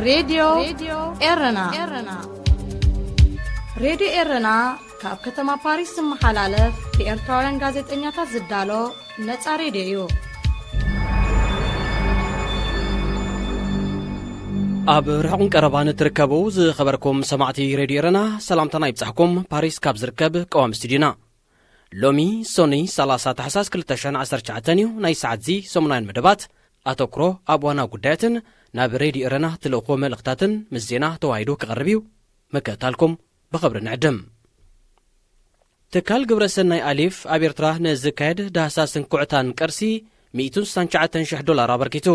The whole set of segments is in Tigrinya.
ሬድዮ ኤረና። ሬድዮ ኤረና ካብ ከተማ ፓሪስ ዝመሓላለፍ ብኤርትራውያን ጋዜጠኛታት ዝዳሎ ነጻ ሬድዮ እዩ። ኣብ ርሑቕን ቀረባን እትርከቡ ዝኸበርኩም ሰማዕቲ ሬድዮ ኤረና፣ ሰላምታና ይብጻሕኩም። ፓሪስ ካብ ዝርከብ ቀዋሚ ስቱዲዮና። ሎሚ ሶኒ ሰላሳ ታሕሳስ ክልተ ሽሕን ዓሰርተ ትሽዓተን እዩ። ናይ ሰዓት እዚ ሰሙናውያን መደባት ኣተኩሮ ኣብ ዋና ጉዳያትን ናብ ሬድዮ ኤረና ትልእኽዎ መልእኽታትን ምስ ዜና ተዋሂዱ ክቐርብ እዩ። ምክትታልኩም ብኽብሪ ንዕድም። ትካል ግብረ ሰናይ ኣሊፍ ኣብ ኤርትራ ንዝካየድ ዳህሳስን ኩዕታን ቅርሲ ሚእትን ስሳን ትሽዓተን ሽሕ ዶላር ኣበርኪቱ።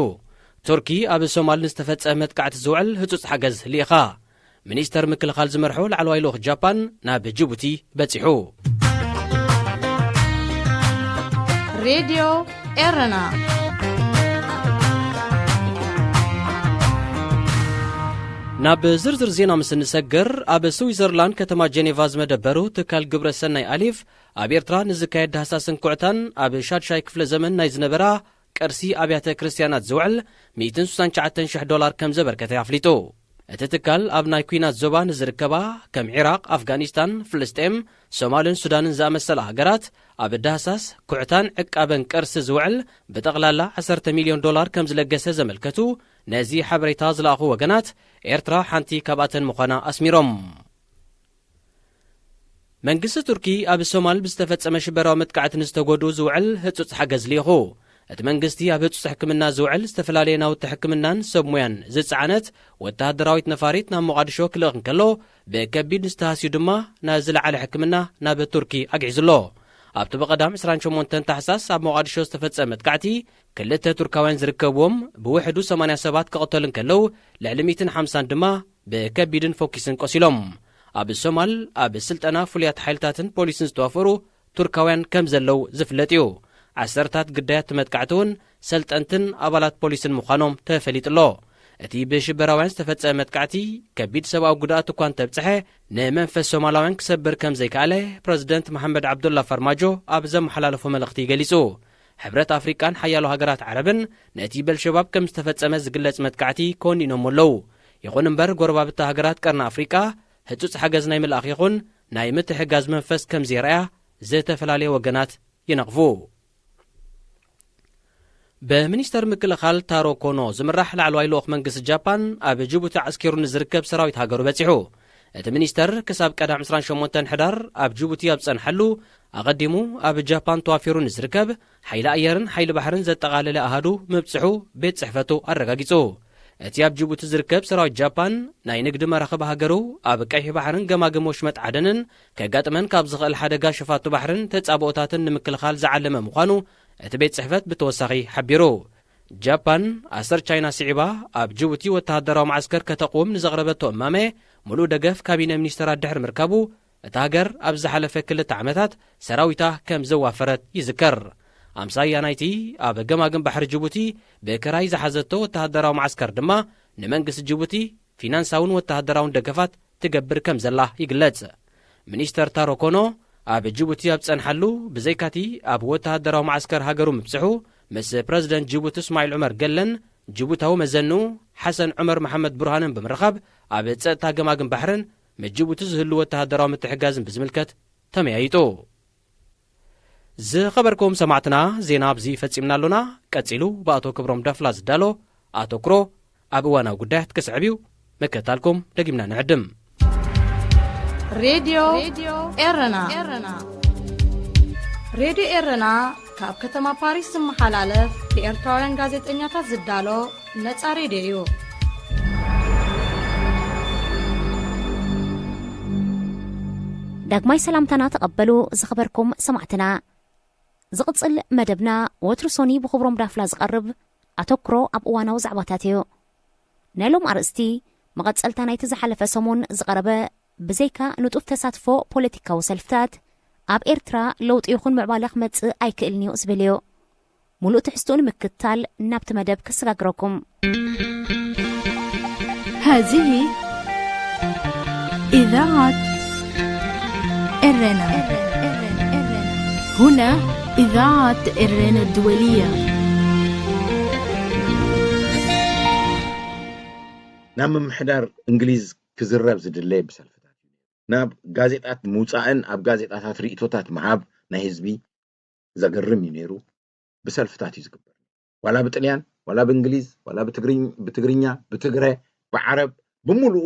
ቱርኪ ኣብ ሶማል ንዝተፈጸመ መጥቃዕቲ ዝውዕል ህጹጽ ሓገዝ ልኢኻ። ሚኒስተር ምክልኻል ዝመርሖ ላዕለዋይ ልኡኽ ጃፓን ናብ ጅቡቲ በጺሑ። ሬድዮ ኤረና። ናብ ዝርዝር ዜና ምስ እንሰግር፣ ኣብ ስዊዘርላንድ ከተማ ጀኔቫ ዝመደበሩ ትካል ግብረ ሰናይ ኣሊፍ ኣብ ኤርትራ ንዝካየድ ዳህሳስን ኩዕታን ኣብ ሻድሻይ ክፍለ ዘመን ናይ ዝነበራ ቅርሲ ኣብያተ ክርስትያናት ዝውዕል ሚእትን ስሳን ትሽዓተን ሽሕ ዶላር ከም ዘበርከተ ኣፍሊጡ። እቲ ትካል ኣብ ናይ ኲናት ዞባ ንዝርከባ ከም ዒራቕ፣ ኣፍጋኒስታን፣ ፍልስጤም፣ ሶማልን ሱዳንን ዝኣመሰላ ሃገራት ኣብ ዳህሳስ፣ ኩዕታን ዕቃበን ቅርሲ ዝውዕል ብጠቕላላ ዓሰርተ ሚልዮን ዶላር ከም ዝለገሰ ዘመልከቱ ነዚ ሓበሬታ ዝለኣኹ ወገናት፣ ኤርትራ ሓንቲ ካብኣተን ምዃና ኣስሚሮም። መንግስቲ ቱርኪ ኣብ ሶማል ብዝተፈጸመ ሽበራዊ መጥቃዕቲ ንዝተጎድኡ ዝውዕል ህጹጽ ሓገዝ ልኢኹ። እቲ መንግስቲ ኣብ ህጹጽ ሕክምና ዝውዕል ዝተፈላለየ ናውቲ ሕክምናን ሰብ ሞያን ዝጸዓነት ወተሃደራዊት ነፋሪት ናብ ሞቓድሾ ክልእኽ እንከሎ፣ ብከቢድ ንዝተሃስዩ ድማ ናብ ዝለዓለ ሕክምና ናብ ቱርኪ ኣግዒዙ ኣሎ። ኣብቲ ብቐዳም ዕስራን ሸሞንተን ታሕሳስ ኣብ ሞቓድሾ ዝተፈጸመ መጥቃዕቲ፣ ክልተ ቱርካውያን ዝርከብዎም ብውሕዱ ሰማንያ ሰባት ክቕተሉ እንከለዉ፣ ልዕሊ ሚእትን ሓምሳን ድማ ብከቢድን ፎኪስን ቆሲሎም። ኣብ ሶማል ኣብ ስልጠና ፍሉያት ሓይልታትን ፖሊስን ዝተዋፈሩ ቱርካውያን ከም ዘለዉ ዝፍለጥ እዩ። ዓሰርታት ግዳያት መጥቃዕቲ እውን ሰልጠንትን ኣባላት ፖሊስን ምዃኖም ተፈሊጡ ኣሎ። እቲ ብሽበራውያን ዝተፈጸመ መጥቃዕቲ ከቢድ ሰብኣዊ ጉድኣት እኳ እንተብጽሐ፣ ንመንፈስ ሶማላውያን ክሰብር ከም ዘይከኣለ ፕረዚደንት መሓመድ ዓብዱላ ፋርማጆ ኣብ ዘመሓላለፎ መልእኽቲ ገሊጹ። ሕብረት ኣፍሪቃን ሓያሎ ሃገራት ዓረብን ነቲ በልሸባብ ከም ዝተፈጸመ ዝግለጽ መጥቃዕቲ ኮኒኖሞ ኣለዉ። ይኹን እምበር፣ ጎረባብቲ ሃገራት ቀርኒ ኣፍሪቃ ህጹጽ ሓገዝ ናይ ምልኣኽ ይኹን ናይ ምትሕጋዝ መንፈስ ከም ዘየርኣያ ዝተፈላለየ ወገናት ይነቕፉ። ብሚኒስተር ምክልኻል ታሮ ኮኖ ዝምራሕ ላዕለዋይ ልኡኽ መንግስቲ ጃፓን ኣብ ጅቡቲ ዓስኪሩ ንዝርከብ ሰራዊት ሃገሩ በጺሑ። እቲ ሚኒስተር ክሳብ ቀዳም ዕስራን ሸሞንተን ሕዳር ኣብ ጅቡቲ ኣብ ዝጸንሐሉ፣ ኣቐዲሙ ኣብ ጃፓን ተዋፊሩ ንዝርከብ ሓይሊ ኣየርን ሓይሊ ባሕርን ዘጠቓለለ ኣሃዱ ምብጽሑ ቤት ጽሕፈቱ ኣረጋጊጹ። እቲ ኣብ ጅቡቲ ዝርከብ ሰራዊት ጃፓን፣ ናይ ንግዲ መራኽብ ሃገሩ ኣብ ቀይሕ ባሕርን ገማግም ወሽመጥ ዓደንን ከጋጥመን ካብ ዝኽእል ሓደጋ ሸፋቱ ባሕርን ተጻብኦታትን ንምክልኻል ዝዓለመ ምዃኑ እቲ ቤት ጽሕፈት ብተወሳኺ ሓቢሩ። ጃፓን፣ ኣሰር ቻይና ስዒባ ኣብ ጅቡቲ ወተሃደራዊ መዓስከር ከተቕውም ንዘቕረበቶ እማመ፣ ምሉእ ደገፍ ካቢነ ሚኒስተራት ድሕሪ ምርካቡ፣ እታ ሃገር ኣብ ዝሓለፈ ክልተ ዓመታት ሰራዊታ ከም ዘዋፈረት ይዝከር። ኣምሳያ ናይቲ ኣብ ገማግም ባሕሪ ጅቡቲ ብክራይ ዝሓዘቶ ወተሃደራዊ መዓስከር ድማ፣ ንመንግስቲ ጅቡቲ ፊናንሳውን ወተሃደራውን ደገፋት ትገብር ከም ዘላ ይግለጽ። ሚኒስተር ታሮ ኮኖ ኣብ ጅቡቲ ኣብ ጸንሓሉ፣ ብዘይካቲ ኣብ ወተሃደራዊ መዓስከር ሃገሩ ምብጽሑ፣ ምስ ፕረዚደንት ጅቡቲ እስማዒል ዑመር ገለን ጅቡታዊ መዘንኡ ሓሰን ዑመር መሓመድ ቡርሃንን ብምርኻብ፣ ኣብ ጸጥታ ገማግም ባሕርን ምስ ጅቡቲ ዝህሉ ወተሃደራዊ ምትሕጋዝን ብዝምልከት ተመያይጡ። ዝኸበርኩም ሰማዕትና፣ ዜና ኣብዚ ፈጺምና ኣሎና። ቀጺሉ ብኣቶ ክብሮም ዳፍላ ዝዳሎ ኣተኩሮ ኣብ እዋናዊ ጉዳያት ክስዕብ እዩ። ምክትታልኩም ደጊምና ንዕድም። ሬድዮ ኤረና። ሬድዮ ኤረና ካብ ከተማ ፓሪስ ዝመሓላለፍ ብኤርትራውያን ጋዜጠኛታት ዝዳሎ ነጻ ሬድዮ እዩ። ዳግማይ ሰላምታና ተቐበሉ ዝኸበርኩም ሰማዕትና። ዝቕጽል መደብና ወትሩ ሶኒ ብኽብሮም ዳፍላ ዝቐርብ ኣተኩሮ ኣብ እዋናዊ ዛዕባታት እዩ። ናይ ሎም ኣርእስቲ መቐጸልታ ናይቲ ዝሓለፈ ሰሙን ዝቐረበ፣ ብዘይካ ንጡፍ ተሳትፎ ፖለቲካዊ ሰልፍታት ኣብ ኤርትራ ለውጢ ይኹን ምዕባለ ክመጽእ ኣይክእልን እዩ ዝብል እዩ። ሙሉእ ትሕዝትኡ ንምክትታል ናብቲ መደብ ከሰጋግረኩም። هذه إذاعة إرنا. هنا إذاعة إرنا الدولية. ናብ ምምሕዳር እንግሊዝ ክዝረብ ዝድለ ብሰልፍታት እዩ። ናብ ጋዜጣት ምውፃእን ኣብ ጋዜጣታት ርእቶታት ምሃብ ናይ ህዝቢ ዘገርም እዩ ነይሩ። ብሰልፍታት እዩ ዝግበር። ዋላ ብጥልያን፣ ዋላ ብእንግሊዝ፣ ዋላ ብትግርኝ-፣ ብትግርኛ፣ ብትግረ፣ ብዓረብ፣ ብምሉኡ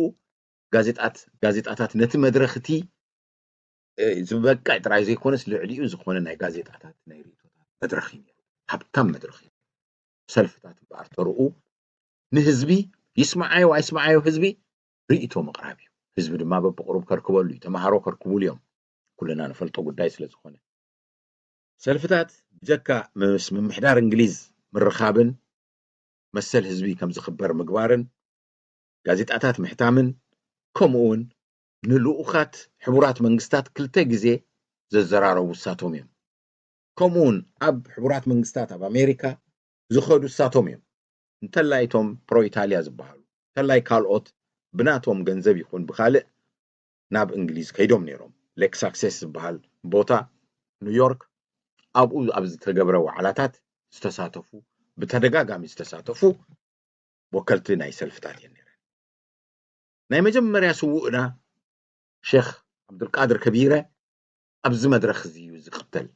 ጋዜጣት፣ ጋዜጣታት ነቲ መድረኽ እቲ፣ እ፣ ዝበቅዕ ጥራይ ዘይኮነስ ልዕሊኡ ዝኾነ ናይ ጋዜጣታት ናይ ርእቶታት መድረኽ እዩ ነይሩ። ሃብታም መድረኽ እዩ። ሰልፍታት እምበኣር ተርኡ ንህዝቢ ይስምዓዮ ኣይስምዓዮ ህዝቢ ርእይቶ ምቕራብ እዩ። ህዝቢ ድማ በብቕሩብ ከርክበሉ እዩ። ተምሃሮ ከርክቡሉ እዮም። ኩልና ንፈልጦ ጉዳይ ስለ ዝኾነ። ሰልፍታት ብጀካ ምስ ምምሕዳር እንግሊዝ ምርኻብን መሰል ህዝቢ ከም ዝኽበር ምግባርን ጋዜጣታት ምሕታምን ከምኡ እውን ንልኡኻት ሕቡራት መንግስታት ክልተ ግዜ ዘዘራረቡ እሳቶም እዮም። ከምኡ እውን ኣብ ሕቡራት መንግስታት ኣብ ኣሜሪካ ዝኸዱ እሳቶም እዮም። እንተላይ እቶም ፕሮ ኢታልያ ዝበሃሉ፣ እንተላይ ካልኦት ብናቶም ገንዘብ ይኹን ብኻልእ ናብ እንግሊዝ ከይዶም ነይሮም። ሌክስ ኣክሴስ ዝበሃል ቦታ ኒውዮርክ፣ ኣብኡ ኣብ ዝተገብረ ዋዕላታት ዝተሳተፉ፣ ብተደጋጋሚ ዝተሳተፉ ወከልቲ ናይ ሰልፍታት እየን ነይረን። ናይ መጀመርያ ስዉእና ሼኽ ዓብዱልቃድር ከቢረ ኣብዚ መድረኽ እዚ እዩ ዝቕተል።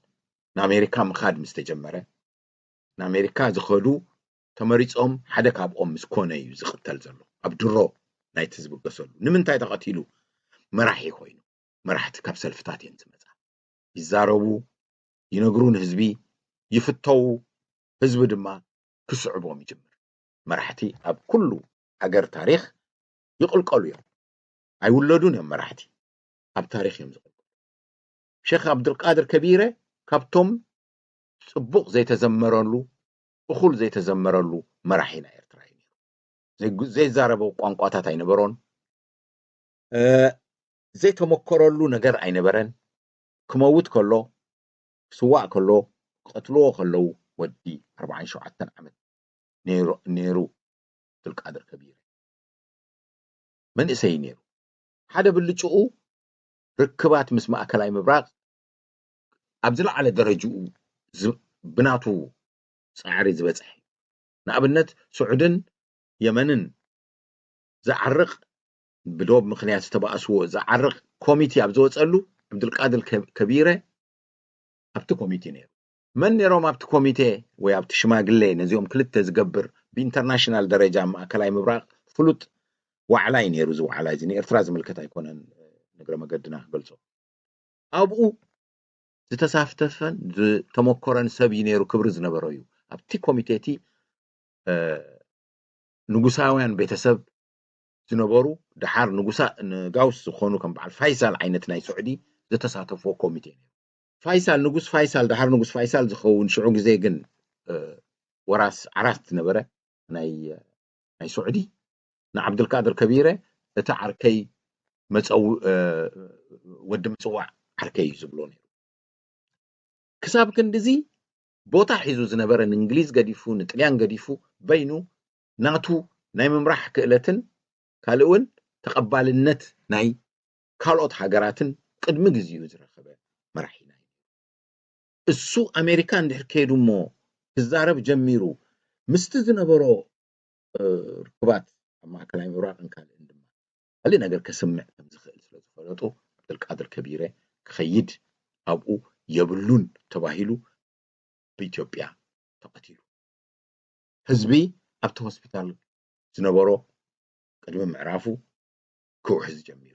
ንኣሜሪካ ምኻድ ምስ ተጀመረ፣ ንኣሜሪካ ዝኸዱ ተመሪጾም ሓደ ካብኦም ምስ ኮነ እዩ ዝቕተል ዘሎ። ኣብ ድሮ ናይቲ ዝብገሰሉ። ንምንታይ ተቐቲሉ? መራሒ ኮይኑ። መራሕቲ ካብ ሰልፍታት እየን ዝመጻ። ይዛረቡ፣ ይነግሩ ንህዝቢ፣ ይፍተዉ፣ ህዝቢ ድማ ክስዕቦም ይጅምር። መራሕቲ ኣብ ኩሉ ሃገር ታሪኽ ይቕልቀሉ እዮም። ኣይውለዱን እዮም መራሕቲ። ኣብ ታሪኽ እዮም ዝቕልቀሉ። ሼኽ ዓብዱልቃድር ከቢረ ካብቶም ጽቡቕ ዘይተዘመረሉ፣ እኹል ዘይተዘመረሉ መራሒ ናይ ኤርትራ እዩ ነይሩ። ዘይጉ-፣ ዘይዛረቦ ቋንቋታት ኣይነበሮን። እ፣ ዘይተመኮረሉ ነገር ኣይነበረን። ክመውት ከሎ፣ ክስዋእ ከሎ፣ ክቐትልዎ ከለዉ ወዲ ኣርባዓን ሸውዓተን ዓመት ነይሩ፣ ነይሩ ዓብዱልቃድር ከቢረ። መንእሰይ ነይሩ። ሓደ ብልጭኡ ርክባት ምስ ማእከላይ ምብራቕ ኣብ ዝለዓለ ደረጅኡ ዝ-፣ ብናቱ ጻዕሪ ዝበጽሐ እዩ። ንኣብነት፣ ስዑድን የመንን ዝዓርቕ፣ ብዶብ ምኽንያት ዝተባእስዎ ዝዓርቕ ኮሚቴ ኣብ ዝወጸሉ፣ ዓብዱልቃድር ከ-፣ ከቢረ ኣብቲ ኮሚቴ ነይሩ። መን ነይሮም ኣብቲ ኮሚቴ ወይ ኣብቲ ሽማግሌ ነዚኦም ክልተ ዝገብር ብኢንተርናሽናል ደረጃ ኣብ ማእከላይ ምብራቕ ፍሉጥ ዋዕላ እዩ ነይሩ። እዚ ዋዕላ እዚ ንኤርትራ ዝምልከት ኣይኮነን፣ ንግረ መገድና ክገልጾ። ኣብኡ ዝተሳተፈን ዝተመኮረን ሰብ እዩ ነይሩ፣ ክብሪ ዝነበሮ እዩ። ኣብቲ ኮሚቴ እቲ፣ እ፣ ንጉሳውያን ቤተሰብ ዝነበሩ፣ ደሓር ንጉሳ-፣ ንጋውስ ዝኾኑ ከም በዓል ፋይሳል ዓይነት ናይ ስዑዲ ዝተሳተፍዎ ኮሚቴ ነይሩ። ፋይሳል፣ ንጉስ ፋይሳል፣ ደሓር ንጉስ ፋይሳል ዝኸውን ሽዑ ግዜ ግን፣ እ፣ ወራስ ዓራት ዝነበረ ናይ፣ ናይ ስዑዲ፣ ንዓብዱልቃድር ከቢረ እቲ ዓርከይ መጸው-፣ እ፣ ወዲ ምጽዋዕ ዓርከይ እዩ ዝብሎ ነይሩ። ክሳብ ክንድዚ ቦታ ሒዙ ዝነበረ ንእንግሊዝ ገዲፉ፣ ንጥልያን ገዲፉ፣ በይኑ ናቱ ናይ ምምራሕ ክእለትን ካልእ እውን ተቐባልነት ናይ ካልኦት ሃገራትን ቅድሚ ግዜኡ ዝረኸበ መራሒና እዩ። እሱ ኣሜሪካ እንድሕር ከይዱ እሞ ክዛረብ ጀሚሩ፣ ምስቲ ዝነበሮ፣ እ፣ ርክባት ኣብ ማእከላይ ምብራቕን ካልእን ድማ ካልእ ነገር ከስምዕ ከም ዝኽእል ስለ ዝፈለጡ፣ ዓብደልቃድር ከቢረ ክኸይድ ኣብኡ የብሉን ተባሂሉ ብኢትዮጵያ ተቐቲሉ። ህዝቢ ኣብቲ ሆስፒታል ዝነበሮ ቅድሚ ምዕራፉ ክውሕዝ ጀሚሩ።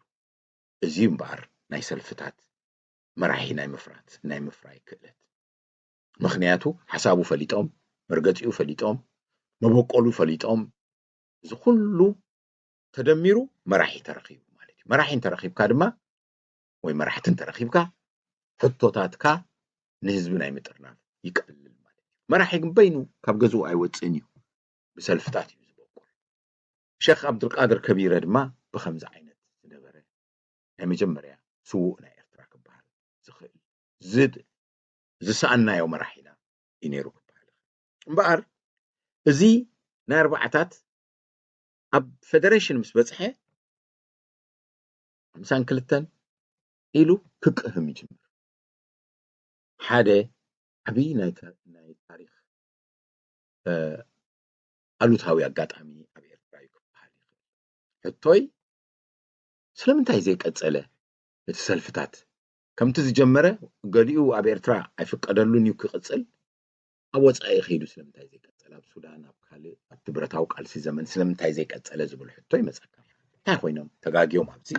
እዚ እምበኣር ናይ ሰልፍታት መራሒ ናይ ምፍራት፣ ናይ ምፍራይ ክእለት። ምኽንያቱ ሓሳቡ ፈሊጦም፣ መርገጺኡ ፈሊጦም፣ መበቆሉ ፈሊጦም፣ እዚ ኩሉ ተደሚሩ መራሒ ተረኺቡ ማለት እዩ። መራሒ እንተረኺብካ ድማ፣ ወይ መራሕቲ እንተረኺብካ፣ ሕቶታትካ ንህዝቢ ናይ ምጥርናፍ ይቀልል ማለት እዩ። መራሒ ግን በይኑ ካብ ገዝኡ ኣይወጽእን እዩ፣ ብሰልፍታት እዩ ዝበቁል። ሸኽ ዓብዱልቃድር ከቢረ ድማ ብኸምዚ ዓይነት ዝነበረ ናይ መጀመርያ ስዉእ ናይ ኤርትራ ክበሃል ዝኽእል ዝድ-፣ ዝሰኣናዮ መራሒና እዩ ነይሩ ክበሃል። እምበኣር እዚ ናይ ኣርባዓታት ኣብ ፌደሬሽን ምስ በጽሐ፣ ሓምሳን ክልተን ኢሉ ክቅህም ይጅምር። ሓደ ዓብዪ ናይ ታ-፣ ናይ ታሪኽ፣ እ፣ ኣሉታዊ ኣጋጣሚ ኣብ ኤርትራ እዩ ክበሃል ይኽእል። ሕቶይ፣ ስለምንታይ ዘይቀጸለ እቲ ሰልፍታት? ከምቲ ዝጀመረ ገሊኡ ኣብ ኤርትራ ኣይፍቀደሉን እዩ ክቕጽል፣ ኣብ ወጻኢ ከይዱ ስለምንታይ ዘይቀጸለ? ኣብ ሱዳን፣ ኣብ ካልእ፣ ኣብቲ ብረታዊ ቃልሲ ዘመን ስለምንታይ ዘይቀጸለ ዝብል ሕቶ ይመጸካ። እንታይ ኮይኖም ተጋግዮም ኣብዚ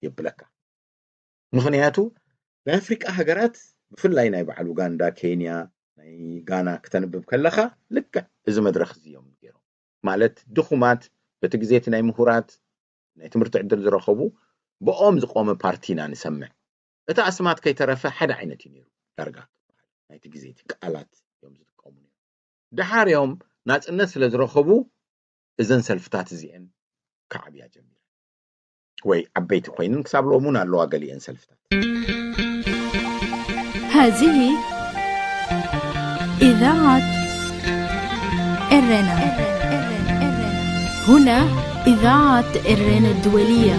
የብለካ። ምኽንያቱ ናይ ኣፍሪቃ ሃገራት ብፍላይ ናይ በዓል ኡጋንዳ፣ ኬንያ፣ ናይ ጋና ክተንብብ ከለኻ ልክዕ እዚ መድረኽ እዚ እዮም ገይሮም። ማለት ድኹማት በቲ ግዜ እቲ ናይ ምሁራት ናይ ትምህርቲ ዕድል ዝረኸቡ ብኦም ዝቆመ ፓርቲ ኢና ንሰምዕ። እቲ ኣስማት ከይተረፈ ሓደ ዓይነት እዩ ነይሩ ዳርጋ ናይቲ ግዜ እቲ ቃላት እዮም ዝጥቀሙ ነይሩ። ደሓር እዮም ናጽነት ስለ ዝረኸቡ እዘን ሰልፍታት እዚአን ክዓብያ ጀሚረን ወይ ዓበይቲ ኮይነን ክሳብ ሎም እውን ኣለዋ ገሊአን ሰልፍታት። هذه إذاعة إرنا. هنا إذاعة إرنا الدولية.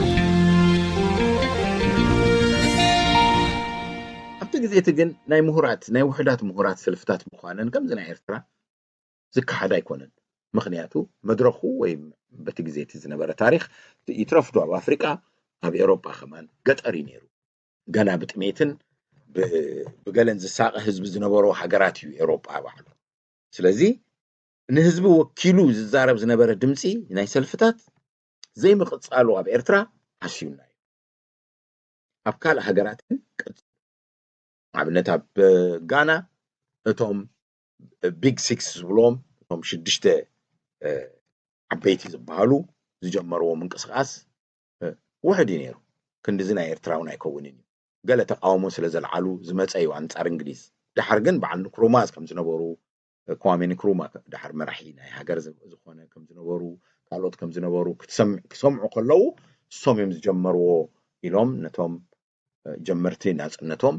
ኣብቲ ግዜ እቲ ግን ናይ ምሁራት ናይ ውሕዳት ምሁራት ሰልፍታት ምዃነን ከምዚ ናይ ኤርትራ ዝከሓድ ኣይኮነን። ምኽንያቱ መድረኹ ወይ በቲ ግዜ እቲ ዝነበረ ታሪኽ ይትረፍ ዶ ኣብ ኣፍሪቃ ኣብ ኤውሮጳ ከማን ገጠር እዩ ነይሩ። ገና ብጥሜትን ብገለን ዝሳቐ ህዝቢ ዝነበሮ ሃገራት እዩ ኤውሮጳ ባዕሉ። ስለዚ ንህዝቢ ወኪሉ ዝዛረብ ዝነበረ ድምፂ ናይ ሰልፍታት ዘይምቕፃሉ ኣብ ኤርትራ ዓስዩና እዩ። ኣብ ካልእ ሃገራት ግን ቀፂሉ። ንኣብነት ኣብ ጋና እቶም ቢግ ሲክስ ዝብሎም እቶም ሽዱሽተ ዓበይቲ ዝበሃሉ ዝጀመርዎ ምንቅስቃስ ውሕድ እዩ ነይሩ። ክንድዚ ናይ ኤርትራ እውን ኣይከውንን እዩ። ገለ ተቃውሞ ስለ ዘልዓሉ ዝመፀ እዩ ኣንፃር እንግሊዝ። ደሓር ግን በዓል ንክሩማ ከም ዝነበሩ፣ ክዋሜ ንክሩማ ደሓር መራሒ ናይ ሃገር ዝኾነ ከም ዝነበሩ፣ ካልኦት ከም ዝነበሩ ክሰምዑ ከለዉ እሶም እዮም ዝጀመርዎ ኢሎም ነቶም ጀመርቲ ናፅነቶም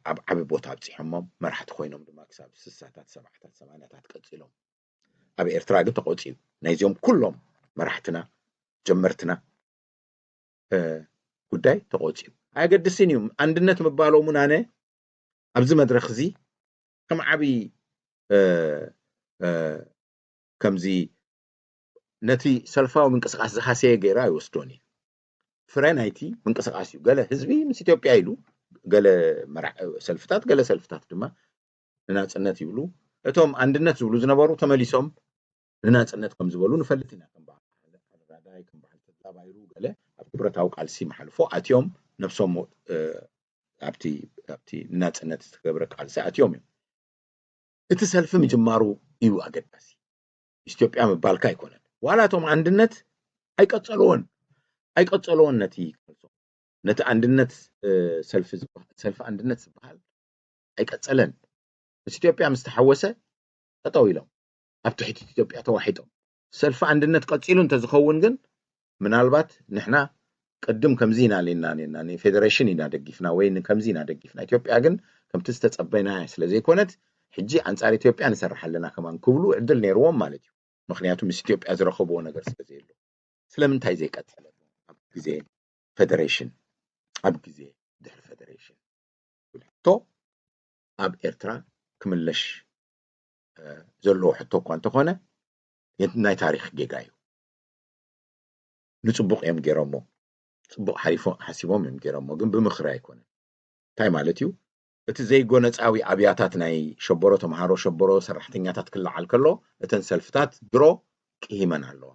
ኣብ ዓቢ ቦታ ኣብፂሖሞም። መራሕቲ ኮይኖም ድማ ክሳብ ስሳታት፣ ሰባሕታት፣ ሰማንያታት ቀፂሎም። ኣብ ኤርትራ ግን ተቆፂዩ። ናይዚኦም ኩሎም መራሕትና ጀመርትና ጉዳይ ተቆፂዩ። ኣየገድስን እዩ። ኣንድነት ምባሎም እውን ኣነ ኣብዚ መድረኽ እዚ ከም ዓቢ ከምዚ ነቲ ሰልፋዊ ምንቅስቃስ ዝሃሰየ ገይረ ኣይወስዶን እየ። ፍረ ናይቲ ምንቅስቃስ እዩ። ገለ ህዝቢ ምስ ኢትዮጵያ ኢሉ፣ ገለ ሰልፍታት፣ ገለ ሰልፍታት ድማ ንናጽነት ይብሉ። እቶም ኣንድነት ዝብሉ ዝነበሩ ተመሊሶም ንናጽነት ከም ዝበሉ ንፈልጥ ኢና። ከም በዓል ኣራዳይ፣ ከም በዓል ተድላ ባይሩ ገለ ኣብቲ ብረታዊ ቃልሲ መሓልፎ ኣትዮም ነብሶም ኣብቲ ኣብቲ ንናጽነት ዝተገብረ ቃልሲ ኣትዮም እዮም። እቲ ሰልፊ ምጅማሩ እዩ ኣገዳሲ። ኢትዮጵያ ምባልካ ኣይኮነን። ዋላ እቶም ኣንድነት ኣይቀጸልዎን ኣይቀጸልዎን ነቲ ቃልሶም ነቲ ኣንድነት ሰልፊ ዝበሃል ሰልፊ ኣንድነት ዝበሃል ኣይቀጸለን። ምስ ኢትዮጵያ ምስ ተሓወሰ ጠጠው ኢሎም ኣብ ትሕቲ ኢትዮጵያ ተዋሒጦም። ሰልፊ ኣንድነት ቀጺሉ እንተዝኸውን ግን ምናልባት ንሕና ቅድም ከምዚ ኢና ሌና ኔና ንፌደሬሽን ኢና ደጊፍና ወይ ከምዚ ኢና ደጊፍና። ኢትዮጵያ ግን ከምቲ ዝተጸበይናያ ስለ ዘይኮነት ሕጂ ኣንጻር ኢትዮጵያ ንሰርሕ ኣለና ከማን ክብሉ ዕድል ነይርዎም ማለት እዩ። ምኽንያቱ ምስ ኢትዮጵያ ዝረኸብዎ ነገር ስለ ዘየሎ። ስለምንታይ ዘይቀጸለ ኣብ ግዜ ፌደሬሽን ኣብ ግዜ ድሕሪ ፌደሬሽን ዝብል ሕቶ ኣብ ኤርትራ ክምለሽ ዘለዎ ሕቶ እኳ እንተኾነ ናይ ታሪኽ ጌጋ እዩ። ንጽቡቕ እዮም ገይሮሞ፣ ጽቡቕ ሓሲቦም እዮም ገይሮሞ፣ ግን ብምኽሪ ኣይኮነን። እንታይ ማለት እዩ? እቲ ዘይጎነጻዊ ኣብያታት ናይ ሸበሮ ተምሃሮ፣ ሸበሮ ሰራሕተኛታት ክለዓል ከሎ እተን ሰልፍታት ድሮ ቅሂመን ኣለዋ።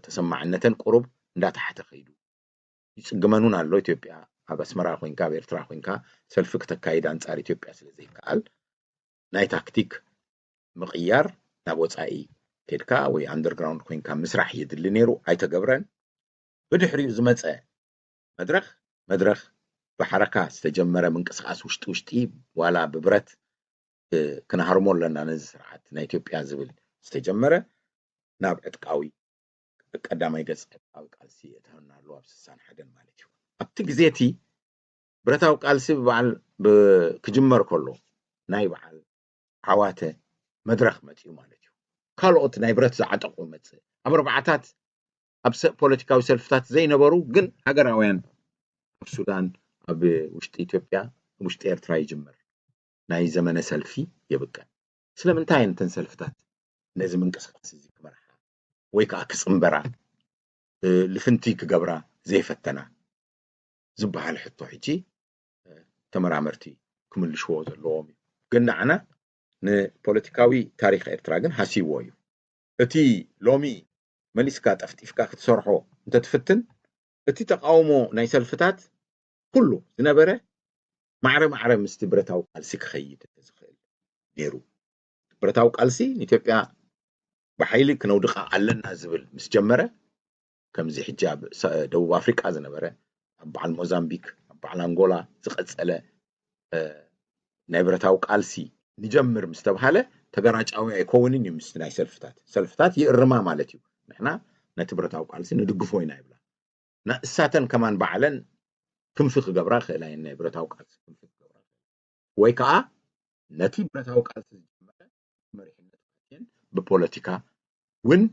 ተሰማዕነተን ቁሩብ እንዳተሓተ ከይዱ ይጽግመን እውን ኣሎ። ኢትዮጵያ ኣብ ኣስመራ ኮይንካ ኣብ ኤርትራ ኮይንካ ሰልፊ ክተካይድ ኣንጻር ኢትዮጵያ ስለ ዘይከኣል ናይ ታክቲክ ምቕያር ናብ ወጻኢ ኬድካ ወይ ኣንደርግራውንድ ኮይንካ ምስራሕ የድሊ ነይሩ፣ ኣይተገብረን። ብድሕሪኡ ዝመጸ መድረኽ መድረኽ ብሓረካ ዝተጀመረ ምንቅስቃስ ውሽጢ ውሽጢ ዋላ ብብረት ክንሃርሞ ኣለና ነዚ ስርዓት ናይ ኢትዮጵያ ዝብል ዝተጀመረ ናብ ዕጥቃዊ ቀዳማይ ገጽ ዕጥቃዊ ቃልሲ የእተወና ኣሎ ኣብ ስሳን ሓደን ማለት እዩ። ኣብቲ ግዜ እቲ ብረታዊ ቃልሲ ብበዓል ክጅመር ከሎ ናይ በዓል ዓዋተ መድረኽ መጺኡ ማለት እዩ። ካልኦት ናይ ብረት ዝዓጠቑ ይመጽእ ኣብ ኣርባዓታት ኣብ ፖለቲካዊ ሰልፍታት ዘይነበሩ ግን ሃገራውያን ኣብ ሱዳን ኣብ ውሽጢ ኢትዮጵያ ውሽጢ ኤርትራ ይጅምር። ናይ ዘመነ ሰልፊ የብቅዕ። ስለምንታይ እየን እተን ሰልፍታት ነዚ ምንቅስቃስ እዚ ክመርሓ ወይ ከዓ ክጽንበራ ልፍንቲ ክገብራ ዘይፈተና ዝበሃል ሕቶ ሕጂ ተመራመርቲ ክምልሽዎ ዘለዎም እዩ። ግን ንዓና ንፖለቲካዊ ታሪኽ ኤርትራ ግን ሃሲዎ እዩ። እቲ ሎሚ መሊስካ ጠፍጢፍካ ክትሰርሖ እንተትፍትን እቲ ተቃውሞ ናይ ሰልፍታት ኩሉ ዝነበረ ማዕረ ማዕረ ምስቲ ብረታዊ ቃልሲ ክኸይድ ዝኽእል ነይሩ። ብረታዊ ቃልሲ ንኢትዮጵያ ብሓይሊ ክነውድቃ ኣለና ዝብል ምስ ጀመረ ከምዚ ሕጂ ኣብ ደቡብ ኣፍሪቃ ዝነበረ ኣብ በዓል ሞዛምቢክ ኣብ በዓል ኣንጎላ ዝቐጸለ ናይ ብረታዊ ቃልሲ ንጀምር ምስ ተባሃለ ተገራጫዊ ኣይከውንን እዩ ምስቲ ናይ ሰልፍታት ሰልፍታት ይእርማ ማለት እዩ። ንሕና ነቲ ብረታዊ ቃልሲ ንድግፎ ኢና ይብላ። ንእሳተን ከማን ባዕለን ክንፊ ክገብራ ክእላ እየን ናይ ብረታዊ ቃልሲ ክንፊ ክገብራ ወይ ከዓ ነቲ ብረታዊ ቃልሲ ዝጀመረ መሪሕነት ፓርቲን ብፖለቲካ እውን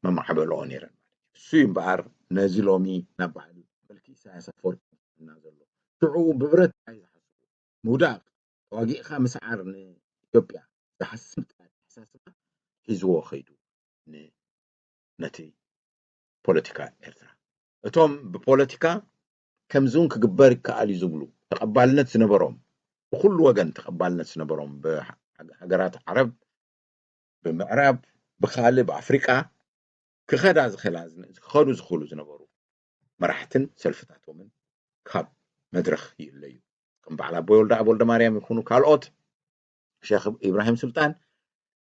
መማዕበልኦ ነይረን ማለት እዩ። እሱ እዩ እምበኣር ነዚ ሎሚ ናብ ባህሊ መልኪ ኢሳያስ ኣፈወርቂ እና ዘሎ ሽዑ ብብረት ጥራይ ዝሓስቡ ምውዳቕ ተዋጊእካ ምስዓር ንኢትዮጵያ ዝሓስብ ኣተሓሳስባ ሒዝዎ ከይዱ ነቲ ፖለቲካ ኤርትራ እቶም ብፖለቲካ ከምዚ እውን ክግበር ይከኣል እዩ ዝብሉ ተቐባልነት ዝነበሮም ብኩሉ ወገን ተቐባልነት ዝነበሮም ብሃገራት ዓረብ ብምዕራብ ብካልእ ብኣፍሪቃ ክኸዳ ዝኽላ ክኸዱ ዝኽእሉ ዝነበሩ መራሕትን ሰልፍታቶምን ካብ መድረኽ ይእለዩ። ከም በዓል ኣቦይ ወልደኣብ ወልደማርያም ይኹኑ ካልኦት ሸኽ ኢብራሂም ስልጣን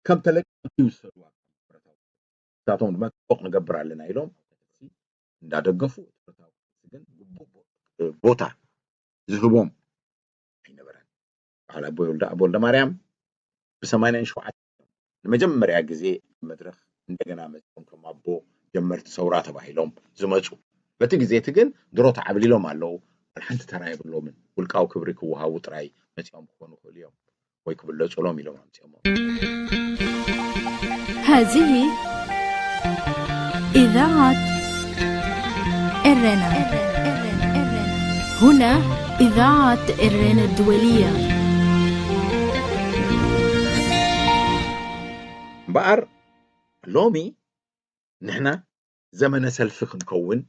ከም ተለቀምቲ ይውሰዱ። ንሳቶም ድማ ፅቡቕ ንገብር ኣለና ኢሎም እንዳደገፉ ግን ግቡእ ቦታ ዝህቦም ኣይነበረን። በዓል ኣቦይ ወልደኣብ ወልደማርያም ብሰማንያን ሸውዓተን ንመጀመርያ ግዜ መድረኽ እንደገና መፅኦም ከም ኣቦ ጀመርቲ ሰውራ ተባሂሎም ዝመፁ በቲ ግዜ እቲ ግን ድሮ ተዓብሊሎም ኣለዉ። ሓንቲ ተራ የብሎምን። ውልቃዊ ክብሪ ክወሃቡ ጥራይ መፂኦም ክኾኑ ይኽእሉ እዮም ወይ ክብለፁሎም ኢሎም ኣምፅኦሞ። هذه إذاعة إرنا. هنا إذاعة إرنا الدولية. እምበኣር ሎሚ ንሕና ዘመነ ሰልፊ ክንከውን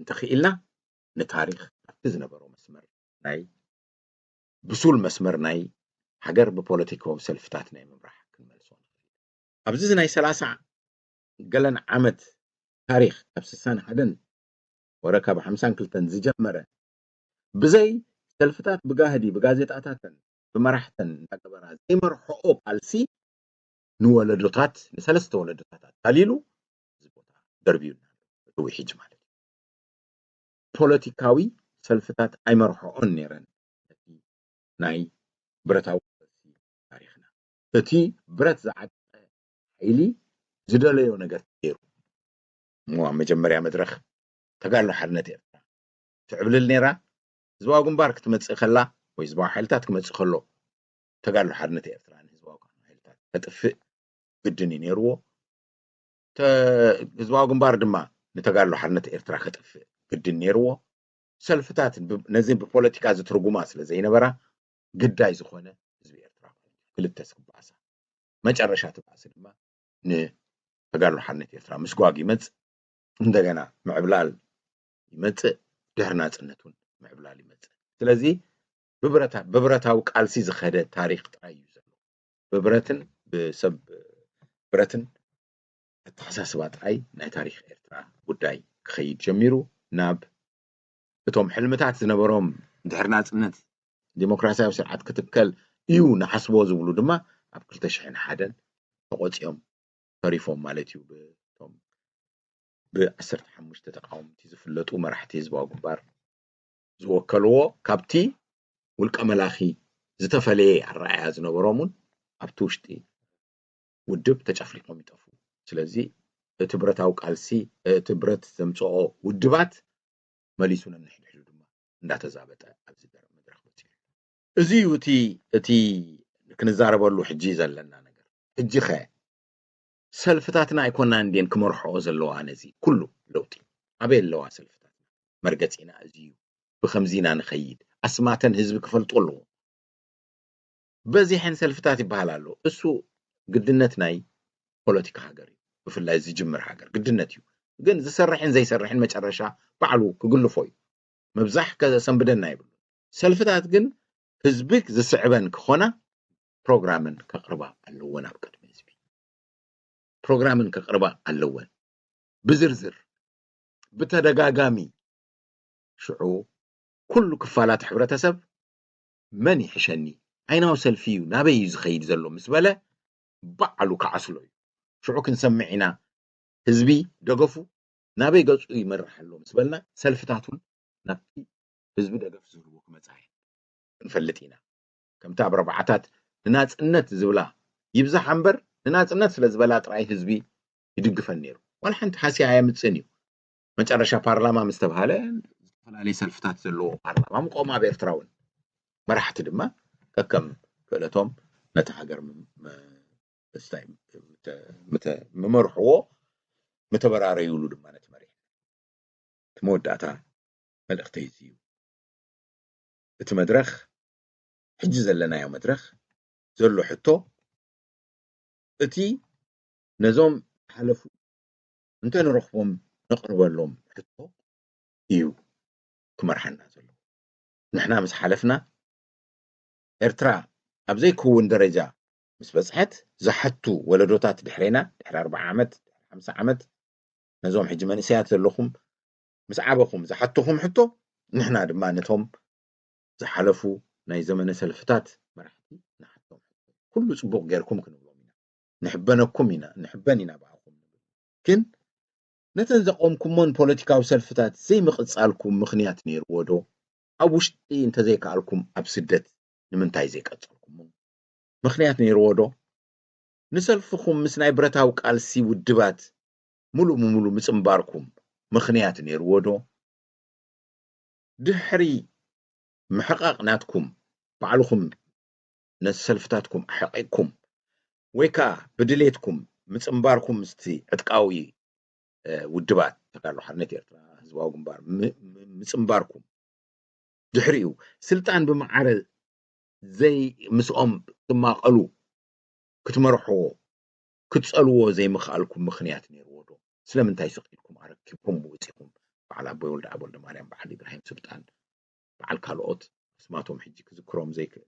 እንተኽኢልና ንታሪኽ ኣብቲ ዝነበሮ መስመር ናይ ብሱል መስመር ናይ ሃገር ብፖለቲካዊ ሰልፍታት ናይ ምምራሕ ክንመልሶ ንኽእል። ኣብዚ ናይ ሰላሳ ገለን ዓመት ታሪኽ ካብ ስሳን ሓደን ወረ ካብ ሓምሳን ክልተን ዝጀመረ ብዘይ ሰልፍታት ብጋህዲ ብጋዜጣታተን ብመራሕተን እንዳገበራ ዘይመርሕኦ ቃልሲ ንወለዶታት ንሰለስተ ወለዶታት ኣታሊሉ እዚ ቦታ ደርብዩና ኣሎ ሕጂ ማለት እዩ። ፖለቲካዊ ሰልፍታት ኣይመርሕኦን ነይረን ነቲ ናይ ብረታዊ ቃልሲ ታሪኽና። እቲ ብረት ዝዓጠቐ ሓይሊ ዝደለዮ ነገር ተገይሩ እሞ ኣብ መጀመርያ መድረኽ ተጋድሎ ሓርነት ኤርትራ ትዕብልል ነይራ። ህዝባዊ ግንባር ክትመፅእ ከላ ወይ ህዝባዊ ሓይልታት ክመፅእ ከሎ ተጋድሎ ሓርነት ኤርትራ ንህዝባዊ ሓይልታት ከጥፍእ ግድን እዩ ነይርዎ። ህዝባዊ ግንባር ድማ ንተጋድሎ ሓርነት ኤርትራ ከጥፍእ ግድን ነይርዎ። ሰልፍታት ነዚ ብፖለቲካ ዝትርጉማ ስለ ዘይነበራ ግዳይ ዝኾነ ህዝቢ ኤርትራ ክልተ ክበኣሳ መጨረሻ እቲ ባእሲ ድማ ንተጋድሎ ሓርነት ኤርትራ ምስጓግ ይመጽእ። እንደገና ምዕብላል ይመጽእ። ድሕሪ ናጽነት እውን ምዕብላል ይመጽእ። ስለዚ ብብረታዊ ቃልሲ ዝኸደ ታሪኽ ጥራይ እዩ ዘሎ። ብብረትን ብሰብ ብረትን ኣተሓሳስባ ጥራይ ናይ ታሪኽ ኤርትራ ጉዳይ ክኸይድ ጀሚሩ። ናብ እቶም ሕልምታት ዝነበሮም ድሕሪ ናጽነት ዲሞክራሲያዊ ስርዓት ክትከል እዩ ንሓስቦ ዝብሉ ድማ ኣብ ክልተ ሽሕን ሓደን ተቖጺኦም ተሪፎም ማለት እዩ። ብቶም ብ15 ተቃወምቲ ዝፍለጡ መራሕቲ ህዝባዊ ግንባር ዝወከልዎ ካብቲ ውልቀ መላኺ ዝተፈለየ ኣረኣእያ ዝነበሮም እውን ኣብቲ ውሽጢ ውድብ ተጨፍሊቆም ይጠፍኡ። ስለዚ እቲ ብረታዊ ቃልሲ እቲ ብረት ዘምፅኦ ውድባት መሊሱ ነንሕድሕዱ ድማ እንዳተዛበጠ ኣብዚ መድረኽ በፂሑ። እዚ እዩ እቲ እቲ ክንዛረበሉ ሕጂ ዘለና ነገር። ሕጂ ኸ ሰልፍታትና ኣይኮናን እንድየን ክመርሕኦ ዘለዋ ነዚ ኩሉ ለውጢ? ኣበይ ኣለዋ ሰልፍታትና? መርገፂና እዚ እዩ። ብኸምዚ ኢና ንኸይድ። ኣስማተን ህዝቢ ክፈልጦ ኣለዎ። በዚሐን ሰልፍታት ይበሃል ኣሎ። እሱ ግድነት ናይ ፖለቲካ ሃገር እዩ። ብፍላይ ዝጅምር ሃገር ግድነት እዩ። ግን ዝሰርሕን ዘይሰርሕን መጨረሻ ባዕሉ ክግልፎ እዩ። ምብዛሕ ከሰንብደና ይብሉ። ሰልፍታት ግን ህዝቢ ዝስዕበን ክኾና ፕሮግራምን ከቕርባ ኣለወን። ኣብ ቅድሚ ህዝቢ ፕሮግራምን ከቕርባ ኣለወን፣ ብዝርዝር፣ ብተደጋጋሚ። ሽዑ ኩሉ ክፋላት ሕብረተሰብ መን ይሕሸኒ፣ ዓይናዊ ሰልፊ እዩ፣ ናበይ እዩ ዝኸይድ ዘሎ ምስ በለ ባዕሉ ክዓስሎ እዩ። ሽዑ ክንሰምዕ ኢና፣ ህዝቢ ደገፉ ናበይ ገጹ ይመርሕ ኣሎ ምስ በልና፣ ሰልፍታት እውን ናብቲ ህዝቢ ደገፍ ዝህልዎ ክመጻ እየን። ክንፈልጥ ኢና። ከምቲ ኣብ ኣርባዓታት ንናጽነት ዝብላ ይብዛሕ እምበር፣ ንናጽነት ስለ ዝበላ ጥራይ ህዝቢ ይድግፈን ነይሩ። ዋላ ሓንቲ ሃስያ ኣየምጽእን እዩ። መጨረሻ ፓርላማ ምስ ተባሃለ፣ ዝተፈላለዩ ሰልፍታት ዘለዎ ፓርላማ ምቆም ኣብ ኤርትራ እውን፣ መራሕቲ ድማ ከከም ክእለቶም ነቲ ሃገር ም-፣ ም-፣ ስታይ ምተ-፣ ምተ-፣ ምመርሕዎ፣ ምተበራረዩሉ ድማ ነቲ መሪሕ። እቲ መወዳእታ መልእኽተይ እዚ እዩ። እቲ መድረኽ፣ ሕጂ ዘለናዮ መድረኽ ዘሎ ሕቶ፣ እቲ ነዞም ሓለፉ እንተ ንረኽቦም ነቕርበሎም ሕቶ እዩ ክመርሓና ዘሎ። ንሕና ምስ ሓለፍና፣ ኤርትራ ኣብ ዘይክውን ደረጃ ምስ በጽሐት፣ ዝሓቱ ወለዶታት ድሕሬና፣ ድሕሪ ኣርብዓ ዓመት፣ ድሕሪ ሓምሳ ዓመት፣ ነዞም ሕጂ መንእሰያት ዘለኹም ምስ ዓበኹም ዝሓትኹም ሕቶ፣ ንሕና ድማ ነቶም ዝሓለፉ ናይ ዘመነ ሰልፍታት መራሕቲ ንሓቶም። ኩሉ ጽቡቕ ጌርኩም ክንብሎም ኢና። ንሕበነኩም ኢና፣ ንሕበን ኢና ብኣኹም። ግን ነተን ዘቆምኩሞን ፖለቲካዊ ሰልፍታት ዘይምቕጻልኩም ምኽንያት ነይርዎ ዶ? ኣብ ውሽጢ እንተዘይከኣልኩም ኣብ ስደት ንምንታይ ዘይቀጸልኩሞ? ምኽንያት ነይርዎ ዶ? ንሰልፍኹም ምስ ናይ ብረታዊ ቃልሲ ውድባት ሙሉእ ብምሉእ ምጽንባርኩም ምኽንያት ነይርዎ ዶ? ድሕሪ ምሕቓቕ ናትኩም፣ ባዕልኹም ነቲ ሰልፍታትኩም ኣሕቒቕኩም፣ ወይ ከኣ ብድሌትኩም ምጽንባርኩም ምስቲ ዕጥቃዊ፣ እ፣ ውድባት ተጋድሎ ሓርነት ኤርትራ፣ ህዝባዊ ግንባር ም-፣ ም-፣ ምጽንባርኩም፣ ድሕሪኡ ስልጣን ብመዓረ ዘይ-፣ ምስኦም ክትማቐሉ፣ ክትመርሕዎ፣ ክትጸልዎ ዘይምኽኣልኩም ምኽንያት ነይርዎ ዶ? ስለምንታይ ስቕ ኢልኩም ኣረኪብኩም ወጺኹም? በዓል ኣቦይ ወልደኣብ ወልደማርያም፣ በዓል ኢብራሂም ሱልጣን፣ በዓል ካልኦት፣ ኣስማቶም ሕጂ ክዝክሮም ዘይክእል።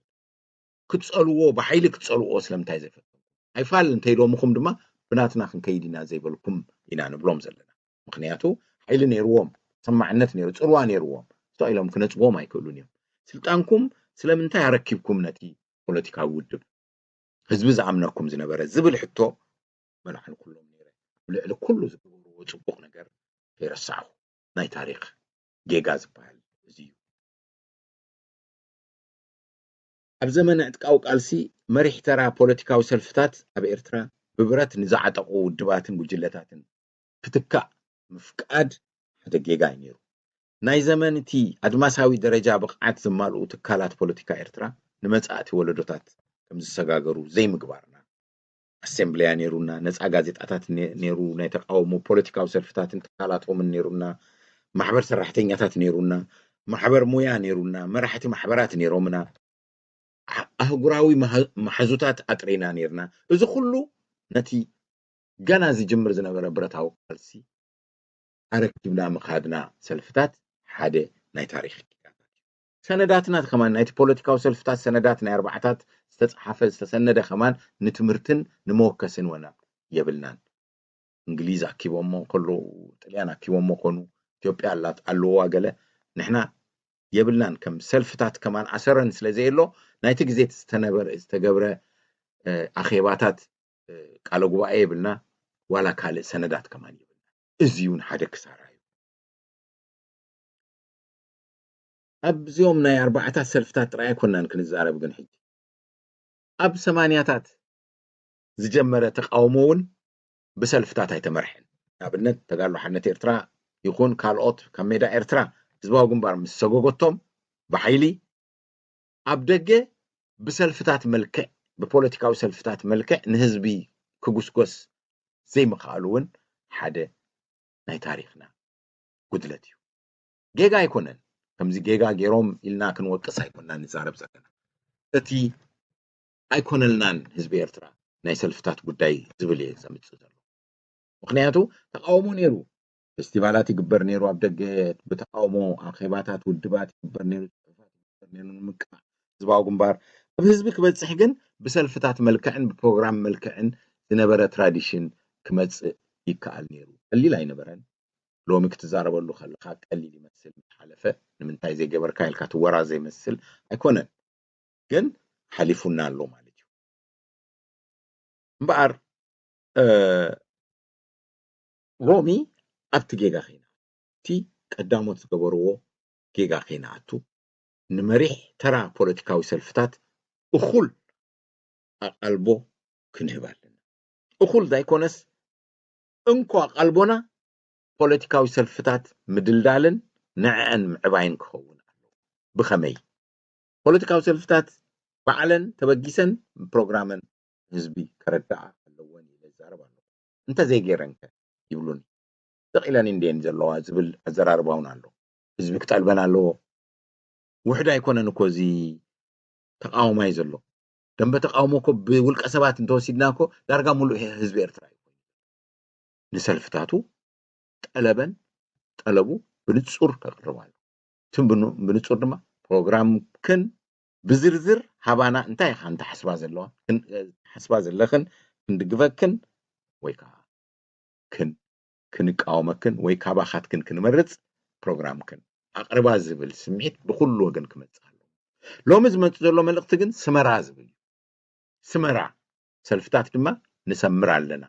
ክትጸልዎ፣ ብሓይሊ ክትጸልዎ ስለምንታይ ዘይፈተንኩም? ኣይፋል እንተኢሎምኹም ድማ ብናትና ክንከይድ ኢና ዘይበልኩም ኢና ንብሎም ዘለና። ምኽንያቱ ሓይሊ ነይርዎም፣ ተሰማዕነት ነይሩ፣ ጽልዋ ነይርዎም። ስቕ ኢሎም ክነጽግዎም ኣይክእሉን እዮም። ስልጣንኩም ስለምንታይ ኣረኪብኩም ነቲ ፖለቲካዊ ውድብ? ህዝቢ ዝኣምነኩም ዝነበረ ዝብል ሕቶ መልዓልኩሎም ነይረ። ኣብ ልዕሊ ኩሉ ዝገበርዎ ጽቡቕ ነገር ከይረሳዕኹ፣ ናይ ታሪኽ ጌጋ ዝበሃል እዚ እዩ። ኣብ ዘመነ ዕጥቃዊ ቃልሲ መሪሕ ተራ ፖለቲካዊ ሰልፍታት ኣብ ኤርትራ ብብረት ንዝዓጠቑ ውድባትን ጉጅለታትን ክትካእ ምፍቃድ ሓደ ጌጋ እዩ ነይሩ። ናይ ዘመን እቲ ኣድማሳዊ ደረጃ ብቕዓት ዘማልኡ ትካላት ፖለቲካ ኤርትራ ንመጻእቲ ወለዶታት ከም ዝሰጋገሩ ዘይምግባርና፣ ኣሴምብልያ ነይሩና፣ ነጻ ጋዜጣታት ነ-፣ ነይሩ፣ ናይ ተቃውሞ ፖለቲካዊ ሰልፍታትን ትካላቶምን ነይሩና፣ ማሕበር ሰራሕተኛታት ነይሩና፣ ማሕበር ሙያ ነይሩና፣ መራሕቲ ማሕበራት ነይሮምና፣ ኣህ-፣ ኣህጉራዊ መሃ-፣ መሓዙታት ኣጥሪና ነይርና። እዚ ኩሉ ነቲ ገና ዝጅምር ዝነበረ ብረታዊ ቃልሲ ኣረኪብና ምኻድና ሰልፍታት ሓደ ናይ ታሪኽ ጌጋታት እዩ። ሰነዳትና ከማን፣ ናይቲ ፖለቲካዊ ሰልፍታት ሰነዳት፣ ናይ ኣርባዓታት ዝተጻሓፈ ዝተሰነደ ከማን ንትምህርትን ንመወከስን ወና የብልናን። እንግሊዝ ኣኪቦሞ ከለዉ፣ ጥልያን ኣኪቦሞ ኮኑ፣ ኢትዮጵያ ኣላት ኣለዋ ገለ፣ ንሕና የብልናን። ከም ሰልፍታት ከማን ኣሰረን ስለ ዘየሎ፣ ናይቲ ግዜ ዝተነበረ፣ ዝተገብረ፣ እ፣ ኣኼባታት፣ እ፣ ቃለ ጉባኤ የብልና፣ ዋላ ካልእ ሰነዳት ከማን የብልና። እዚ እውን ሓደ ክሳራ እዩ። ኣብዚኦም ናይ ኣርባዓታት ሰልፍታት ጥራይ ኣይኮናን ክንዛረብ፣ ግን ሕጂ ኣብ ሰማንያታት ዝጀመረ ተቃውሞ እውን ብሰልፍታት ኣይተመርሐን። ንኣብነት ተጋድሎ ሓርነት ኤርትራ ይኹን ካልኦት ካብ ሜዳ ኤርትራ ህዝባዊ ግንባር ምስ ሰጎገቶም ብሓይሊ ኣብ ደገ ብሰልፍታት መልክዕ፣ ብፖለቲካዊ ሰልፍታት መልክዕ ንህዝቢ ክጉስጎስ ዘይምኽኣሉ እውን ሓደ ናይ ታሪኽና ጉድለት እዩ። ጌጋ ኣይኮነን። ከምዚ ጌጋ ገይሮም ኢልና ክንወቅስ ኣይኮንና ንዛረብ ዘለና። እቲ ኣይኮነልናን ህዝቢ ኤርትራ ናይ ሰልፍታት ጉዳይ ዝብል እየ ዘምጽእ ዘሎ። ምኽንያቱ ተቃውሞ ነይሩ፣ ፌስቲቫላት ይግበር ነይሩ፣ ኣብ ደገ ብተቃውሞ ኣኼባታት ውድባት ይግበር ነይሩ፣ ጽሑፋት ይግበር ነይሩ ንምቅማዕ ህዝባዊ ግንባር። ኣብ ህዝቢ ክበጽሕ ግን ብሰልፍታት መልክዕን ብፕሮግራም መልክዕን ዝነበረ ትራዲሽን ክመጽእ ይከኣል ነይሩ። ቀሊል ኣይነበረን። ሎሚ ክትዛረበሉ ከለኻ ቀሊል ይመስል፣ ሓለፈ ንምንታይ ዘይገበርካ ኢልካ ትወራ ዘይመስል ኣይኮነን፣ ግን ሓሊፉና ኣሎ ማለት እዩ። እምበኣር ሎሚ ኣብቲ ጌጋ ከይና እቲ ቀዳሞት ዝገበርዎ ጌጋ ከይንኣቱ ንመሪሕ ተራ ፖለቲካዊ ሰልፍታት እኹል ኣቓልቦ ክንህብ ኣለና። እኹል ዘይኮነስ እንኮ ኣቓልቦና ፖለቲካዊ ሰልፍታት ምድልዳልን ንዕአን ምዕባይን ክኸውን ኣለዎ። ብኸመይ? ፖለቲካዊ ሰልፍታት ባዕለን ተበጊሰን ፕሮግራመን ህዝቢ ከረድኣ ኣለወን ኢለ ይዛረብ ኣለኹ። እንተዘይገይረንከ ይብሉኒ። ስቕ ኢለን እንድየን ዘለዋ ዝብል ኣዘራርባ እውን ኣሎ። ህዝቢ ክጠልበን ኣለዎ። ውሕድ ኣይኮነን እኮ እዚ ተቃውሞ እዩ ዘሎ። ደንበ ተቃውሞ እኮ ብውልቀ ሰባት እንተወሲድና እኮ ዳርጋ ሙሉእ ህዝቢ ኤርትራ እዩ። ንሰልፍታቱ ጠለበን ጠለቡ ብንጹር ከቅርብ ኣሎ። እቱም ብንጹር ድማ ፕሮግራምክን ብዝርዝር ሃባና እንታይ ኢኻ እንተ ሓስባ ዘለዋ ሓስባ ዘለኽን ክንድግፈክን ወይ ከዓ ክን ክንቃወመክን ወይ ካባኻትክን ክንመርጽ ፕሮግራምክን ኣቕርባ ዝብል ስምዒት ብኩሉ ወገን ክመጽእ ኣሎ። ሎሚ ዝመጽእ ዘሎ መልእኽቲ ግን ስመራ ዝብል እዩ። ስመራ ሰልፍታት ድማ ንሰምር ኣለና፣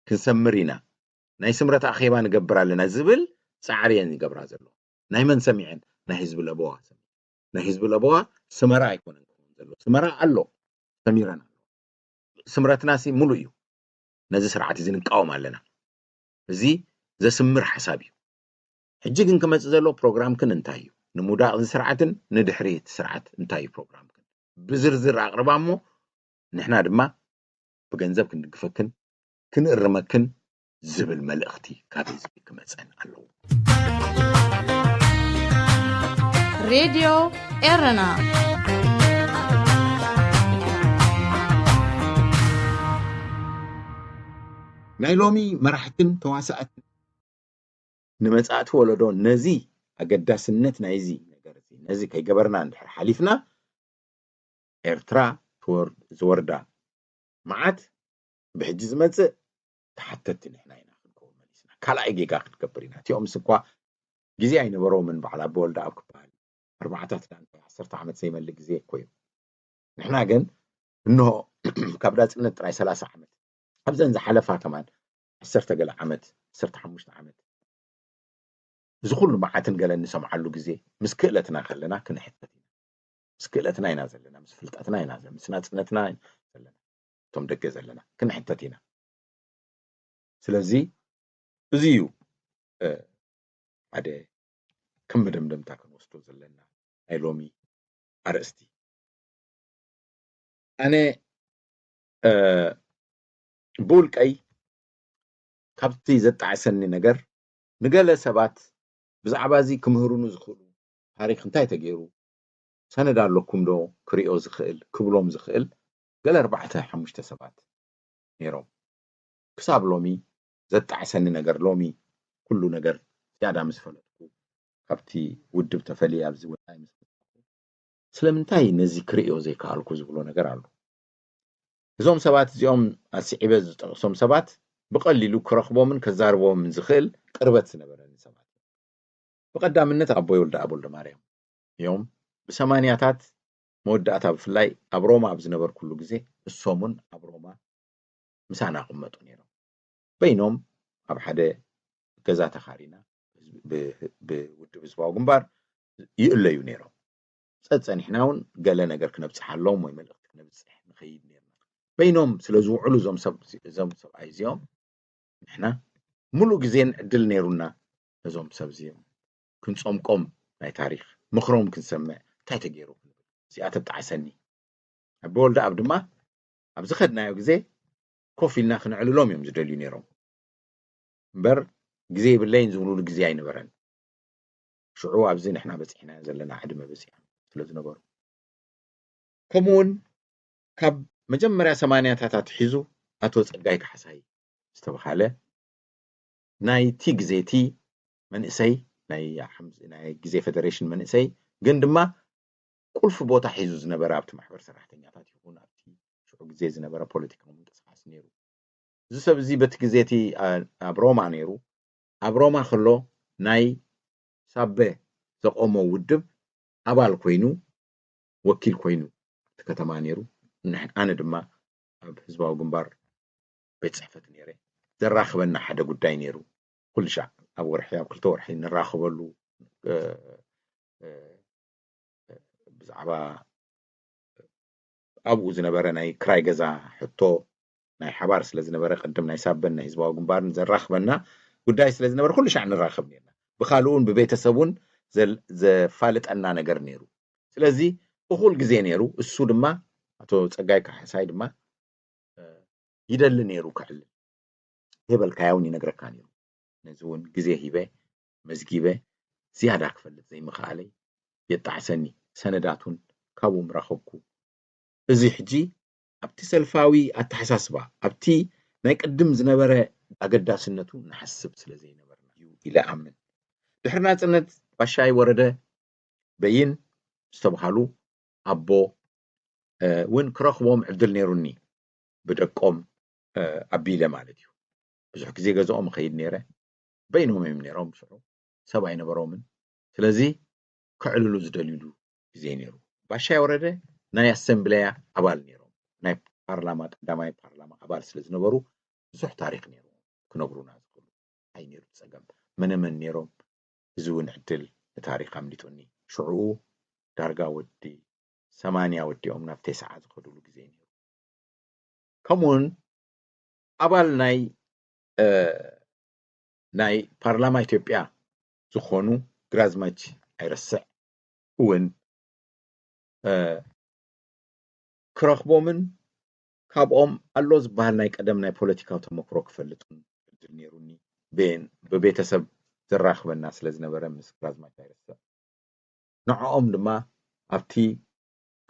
ክንሰምር ኢና፣ ናይ ስምረት ኣኼባ ንገብር ኣለና ዝብል ጻዕሪ እየን ዝገብራ ዘሎ። ናይ መን ሰሚዐን? ናይ ህዝቢ ለበዋ። ናይ ህዝቢ ለበዋ ስመራ ኣይኮነን ክኸውን ዘሎ። ስመራ ኣሎ፣ ሰሚረን ኣሎ። ስምረትና ሲ ሙሉእ እዩ። ነዚ ስርዓት እዚ ንቃወም ኣለና። እዚ ዘስምር ሓሳብ እዩ። ሕጂ ግን ክመጽእ ዘሎ ፕሮግራምክን እንታይ እዩ? ንምውዳቕ እዚ ስርዓትን ንድሕሪ እቲ ስርዓት እንታይ እዩ ፕሮግራምክን? ብዝርዝር ኣቕርባ እሞ ንሕና ድማ ብገንዘብ ክንድግፈክን ክንእርመክን ዝብል መልእኽቲ ካብ ህዝቢ ክመጸን ኣለዎ። ሬድዮ ኤረና ናይ ሎሚ መራሕትን ተዋሳእትን ንመጻእቲ ወለዶ ነዚ ኣገዳስነት ናይዚ ነገር እዚ ነዚ ከይገበርና እንድሕር ሓሊፍና ኤርትራ ትወር- ዝወርዳ መዓት ብሕጂ ዝመጽእ ተሓተቲ ንሕና ኢና ክንከውን መሊስና። ካልኣይ ጌጋ ክንገብር ኢና። እቲኦምስ እኳ ግዜ ኣይነበሮምን በዓል ኣቦ ወልደኣብ ክበሃል ኣርባዓታት ዳንተ ዓሰርተ ዓመት ዘይመልእ ግዜ እኮ እዩ። ንሕና ግን እንሆ ካብ ዳጽነት ጥራይ ሰላሳ ዓመት ኣብዘን ዝሓለፋ ከማን ዓሰርተ ገለ ዓመት ዓሰርተ ሓሙሽተ ዓመት እዚ ኩሉ መዓትን ገለን ንሰምዓሉ ግዜ ምስ ክእለትና ከለና ክንሕተት ኢና። ምስ ክእለትና ኢና ዘለና፣ ምስ ፍልጠትና ኢና ዘለና፣ ምስ ናጽነትና ኢና ዘለና፣ እቶም ደገ ዘለና ክንሕተት ኢና። ስለዚ እዚ እዩ ሓደ ከም መደምደምታ ክንወስዶ ዘለና ናይ ሎሚ ኣርእስቲ። ኣነ ብውልቀይ ካብቲ ዘጣዕሰኒ ነገር ንገለ ሰባት ብዛዕባ እዚ ክምህሩኒ ዝኽእሉ ታሪኽ እንታይ ተገይሩ ሰነድ ኣለኩም ዶ ክሪኦ ዝኽእል ክብሎም ዝኽእል ገለ ኣርባዕተ ሓሙሽተ ሰባት ነይሮም። ክሳብ ሎሚ ዘጣዕሰኒ ነገር ሎሚ ኩሉ ነገር ዝያዳ ምስ ፈለጥኩ ካብቲ ውድብ ተፈልየ ኣብዚ ወፃኢ ምስ መፃኹ ስለምንታይ ነዚ ክርእዮ ዘይከኣልኩ ዝብሎ ነገር ኣሎ። እዞም ሰባት እዚኦም ኣስዒበ ዝጠቕሶም ሰባት ብቐሊሉ ክረኽቦምን ከዛርቦምን ዝኽእል ቅርበት ዝነበረኒ ሰባት እዮም። ብቐዳምነት ኣቦይ ወልደኣብ ወልደማርያም እዮም። ብሰማንያታት መወዳእታ ብፍላይ ኣብ ሮማ ኣብ ዝነበርኩሉ ግዜ እሶም እውን ኣብ ሮማ ምሳና ይቕመጡ ነይሮም። በይኖም ኣብ ሓደ ገዛ ተኻሪና ብውድብ ህዝባዊ ግንባር ይእለዩ ነይሮም። ጸጸኒሕና እውን ገለ ነገር ክነብጽሓሎም ወይ መልእኽቲ ክነብጽሕ ንኸይድ ነይርና። በይኖም ስለ ዝውዕሉ እዞም ሰብ እዞም ሰብኣይ እዚኦም ንሕና ሙሉእ ግዜን ዕድል ነይሩና ነዞም ሰብ እዚኦም ክንጸምቆም ናይ ታሪኽ ምኽሮም ክንሰምዕ እንታይ ተገይሩ ክንብል እዚኣ ተጣዕሰኒ። ኣቦ ወልደኣብ ድማ ኣብ ዝኸድናዮ ግዜ ኮፍ ኢልና ክነዕልሎም እዮም ዝደልዩ ነይሮም። እምበር ግዜ የብለይን ዝብሉሉ ግዜ ኣይነበረን። ሽዑ ኣብዚ ንሕና በጺሕናዮ ዘለና ዕድመ በጺሖም ስለ ዝነበሩ። ከምኡውን ካብ መጀመርያ ሰማንያታት ኣትሒዙ ኣቶ ጸጋይ ካሕሳይ ዝተብሃለ ናይቲ ግዜ እቲ መንእሰይ ናይ ሓምስ- ናይ ግዜ ፌደሬሽን መንእሰይ ግን ድማ ቁልፊ ቦታ ሒዙ ዝነበረ ኣብቲ ማሕበር ሰራሕተኛታት ይኹን ኣብቲ ሽዑ ግዜ ዝነበረ ፖለቲካዊ ምንቅስቃስ ነይሩ። እዚ ሰብ እዚ በቲ ግዜ እቲ ኣ- ኣብ ሮማ ነይሩ። ኣብ ሮማ ከሎ ናይ ሳበ ዘቆሞ ውድብ ኣባል ኮይኑ ወኪል ኮይኑ ኣብቲ ከተማ ነይሩ። ንሕ- ኣነ ድማ ኣብ ህዝባዊ ግንባር ቤት ጽሕፈት ነይረ። ዘራኽበና ሓደ ጉዳይ ነይሩ። ኩሉ ሻዕ ኣብ ወርሒ ኣብ ክልተ ወርሒ ንራኸበሉ እ፣ እ፣ ብዛዕባ ኣብኡ ዝነበረ ናይ ክራይ ገዛ ሕቶ ናይ ሓባር ስለ ዝነበረ ቅድም ናይ ሳበን ናይ ህዝባዊ ግንባርን ዘራኽበና ጉዳይ ስለ ዝነበረ ኩሉ ሻዕ ንራኸብ ነርና። ብኻልኡን ብቤተሰቡን ዘል- ዘፋልጠና ነገር ነይሩ። ስለዚ እኹል ግዜ ነይሩ። እሱ ድማ ኣቶ ጸጋይ ካሕሳይ ድማ እ፣ ይደሊ ነይሩ ክዕልል። የበልካያ እውን ይነግረካ ነይሩ። ነዚ እውን ግዜ ሂበ መዝጊበ ዝያዳ ክፈልጥ ዘይምኽኣለይ የጣዕሰኒ። ሰነዳት እውን ካብኡ ምረኸብኩ። እዚ ሕጂ ኣብቲ ሰልፋዊ ኣተሓሳስባ ኣብቲ ናይ ቅድም ዝነበረ ኣገዳስነቱ ንሓስብ ስለ ዘይነበርና እዩ ኢለ ኣምን። ድሕሪ ናጽነት ባሻይ ወረደ በይን ዝተብሃሉ ኣቦ እውን ክረኽቦም ዕድል ነይሩኒ ብደቆም ኣቢለ ማለት እዩ። ብዙሕ ግዜ ገዛኦም እኸይድ ነይረ። በይኖም እዮም ነይሮም ሽዑ ሰብ ኣይነበሮምን። ስለዚ ከዕልሉ ዝደልዩሉ ግዜ ነይሩ። ባሻይ ወረደ ናይ ኣሰምብለያ ኣባል ነይሮም። ናይ ፓርላማ ቀዳማይ ፓርላማ ኣባል ስለ ዝነበሩ ብዙሕ ታሪክ ነይሩ ክነግሩና ዝኽእሉ። ኣይ ነይሩ ጸገም መነመን ነይሮም። እዚ እውን ዕድል ንታሪክ ኣምሊጡኒ። ሽዑኡ ዳርጋ ወዲ ሰማንያ ወዲኦም ናብ ቴስዓ ዝኸዱሉ ግዜ ነይሩ። ከምኡውን ኣባል ናይ ናይ ፓርላማ ኢትዮጵያ ዝኾኑ ግራዝማች ኣይረስዕ እውን ክረኽቦምን ካብኦም ኣሎ ዝበሃል ናይ ቀደም ናይ ፖለቲካዊ ተመክሮ ክፈልጥን ዕድል ነይሩኒ። ብቤተሰብ ዘራኽበና ስለ ዝነበረ ምስ ግራዝማች ኣይረስዕ ንዕኦም ድማ ኣብቲ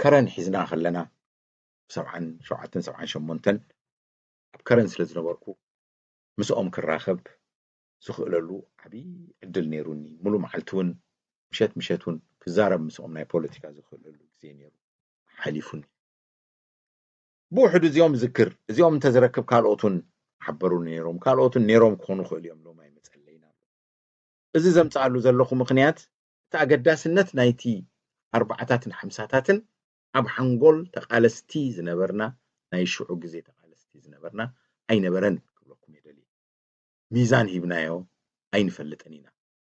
ከረን ሒዝና ከለና ሰብዓን ሸውዓተን ሰብዓን ሸሞንተን ኣብ ከረን ስለ ዝነበርኩ ምስኦም ክራኸብ ዝኽእለሉ ዓብዪ ዕድል ነይሩኒ። ሙሉ መዓልቲ እውን ምሸት ምሸት እውን ክዛረብ ምስኦም ናይ ፖለቲካ ዝኽእለሉ ግዜ ነይሩ ሓሊፉኒ። ብውሕዱ እዚኦም ዝክር እዚኦም እንተዝረክብ ካልኦት እውን ሓበሩ ነይሮም ካልኦት እውን ነይሮም ክኾኑ ይኽእሉ እዮም ሎም ኣይመፀለይና። እዚ ዘምፅኣሉ ዘለኹ ምኽንያት እቲ ኣገዳስነት ናይቲ ኣርባዓታትን ሓምሳታትን ኣብ ሓንጎል ተቓለስቲ ዝነበርና ናይ ሽዑ ግዜ ተቓለስቲ ዝነበርና ኣይነበረን ክብለኩም የደሊ። ሚዛን ሂብናዮ ኣይንፈልጥን ኢና።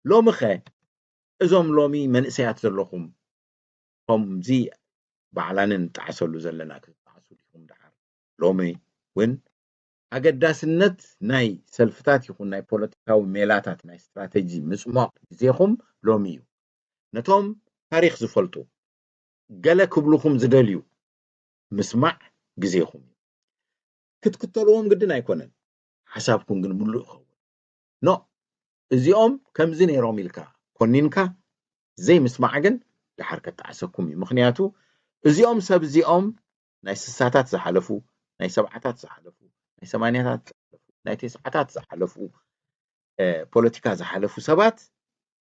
ሎሚ ኸ እዞም ሎሚ መንእሰያት ዘለኹም ከምዚ ባዕላንን ጣዕሰሉ ዘለና ክትጣዕሱ ዲኹም ደሓር? ሎሚ እውን ኣገዳስነት ናይ ሰልፍታት ይኹን ናይ ፖለቲካዊ ሜላታት ናይ ስትራተጂ ምፅሟቕ ግዜኹም ሎሚ እዩ። ነቶም ታሪክ ዝፈልጡ ገለ ክብሉኹም ዝደልዩ ምስማዕ ግዜኹም እዩ። ክትክተልዎም ግድን ኣይኮነን፣ ሓሳብኩም ግን ምሉእ ይኸውን። ኖ እዚኦም ከምዚ ነይሮም ኢልካ ኮኒንካ ዘይምስማዕ ግን ደሓር ከጣዕሰኩም እዩ። ምኽንያቱ እዚኦም ሰብ እዚኦም ናይ ስሳታት ዝሓለፉ፣ ናይ ሰብዓታት ዝሓለፉ፣ ናይ ሰማንያታት ዝሓለፉ፣ ናይ ተስዓታት ዝሓለፉ ፖለቲካ ዝሓለፉ ሰባት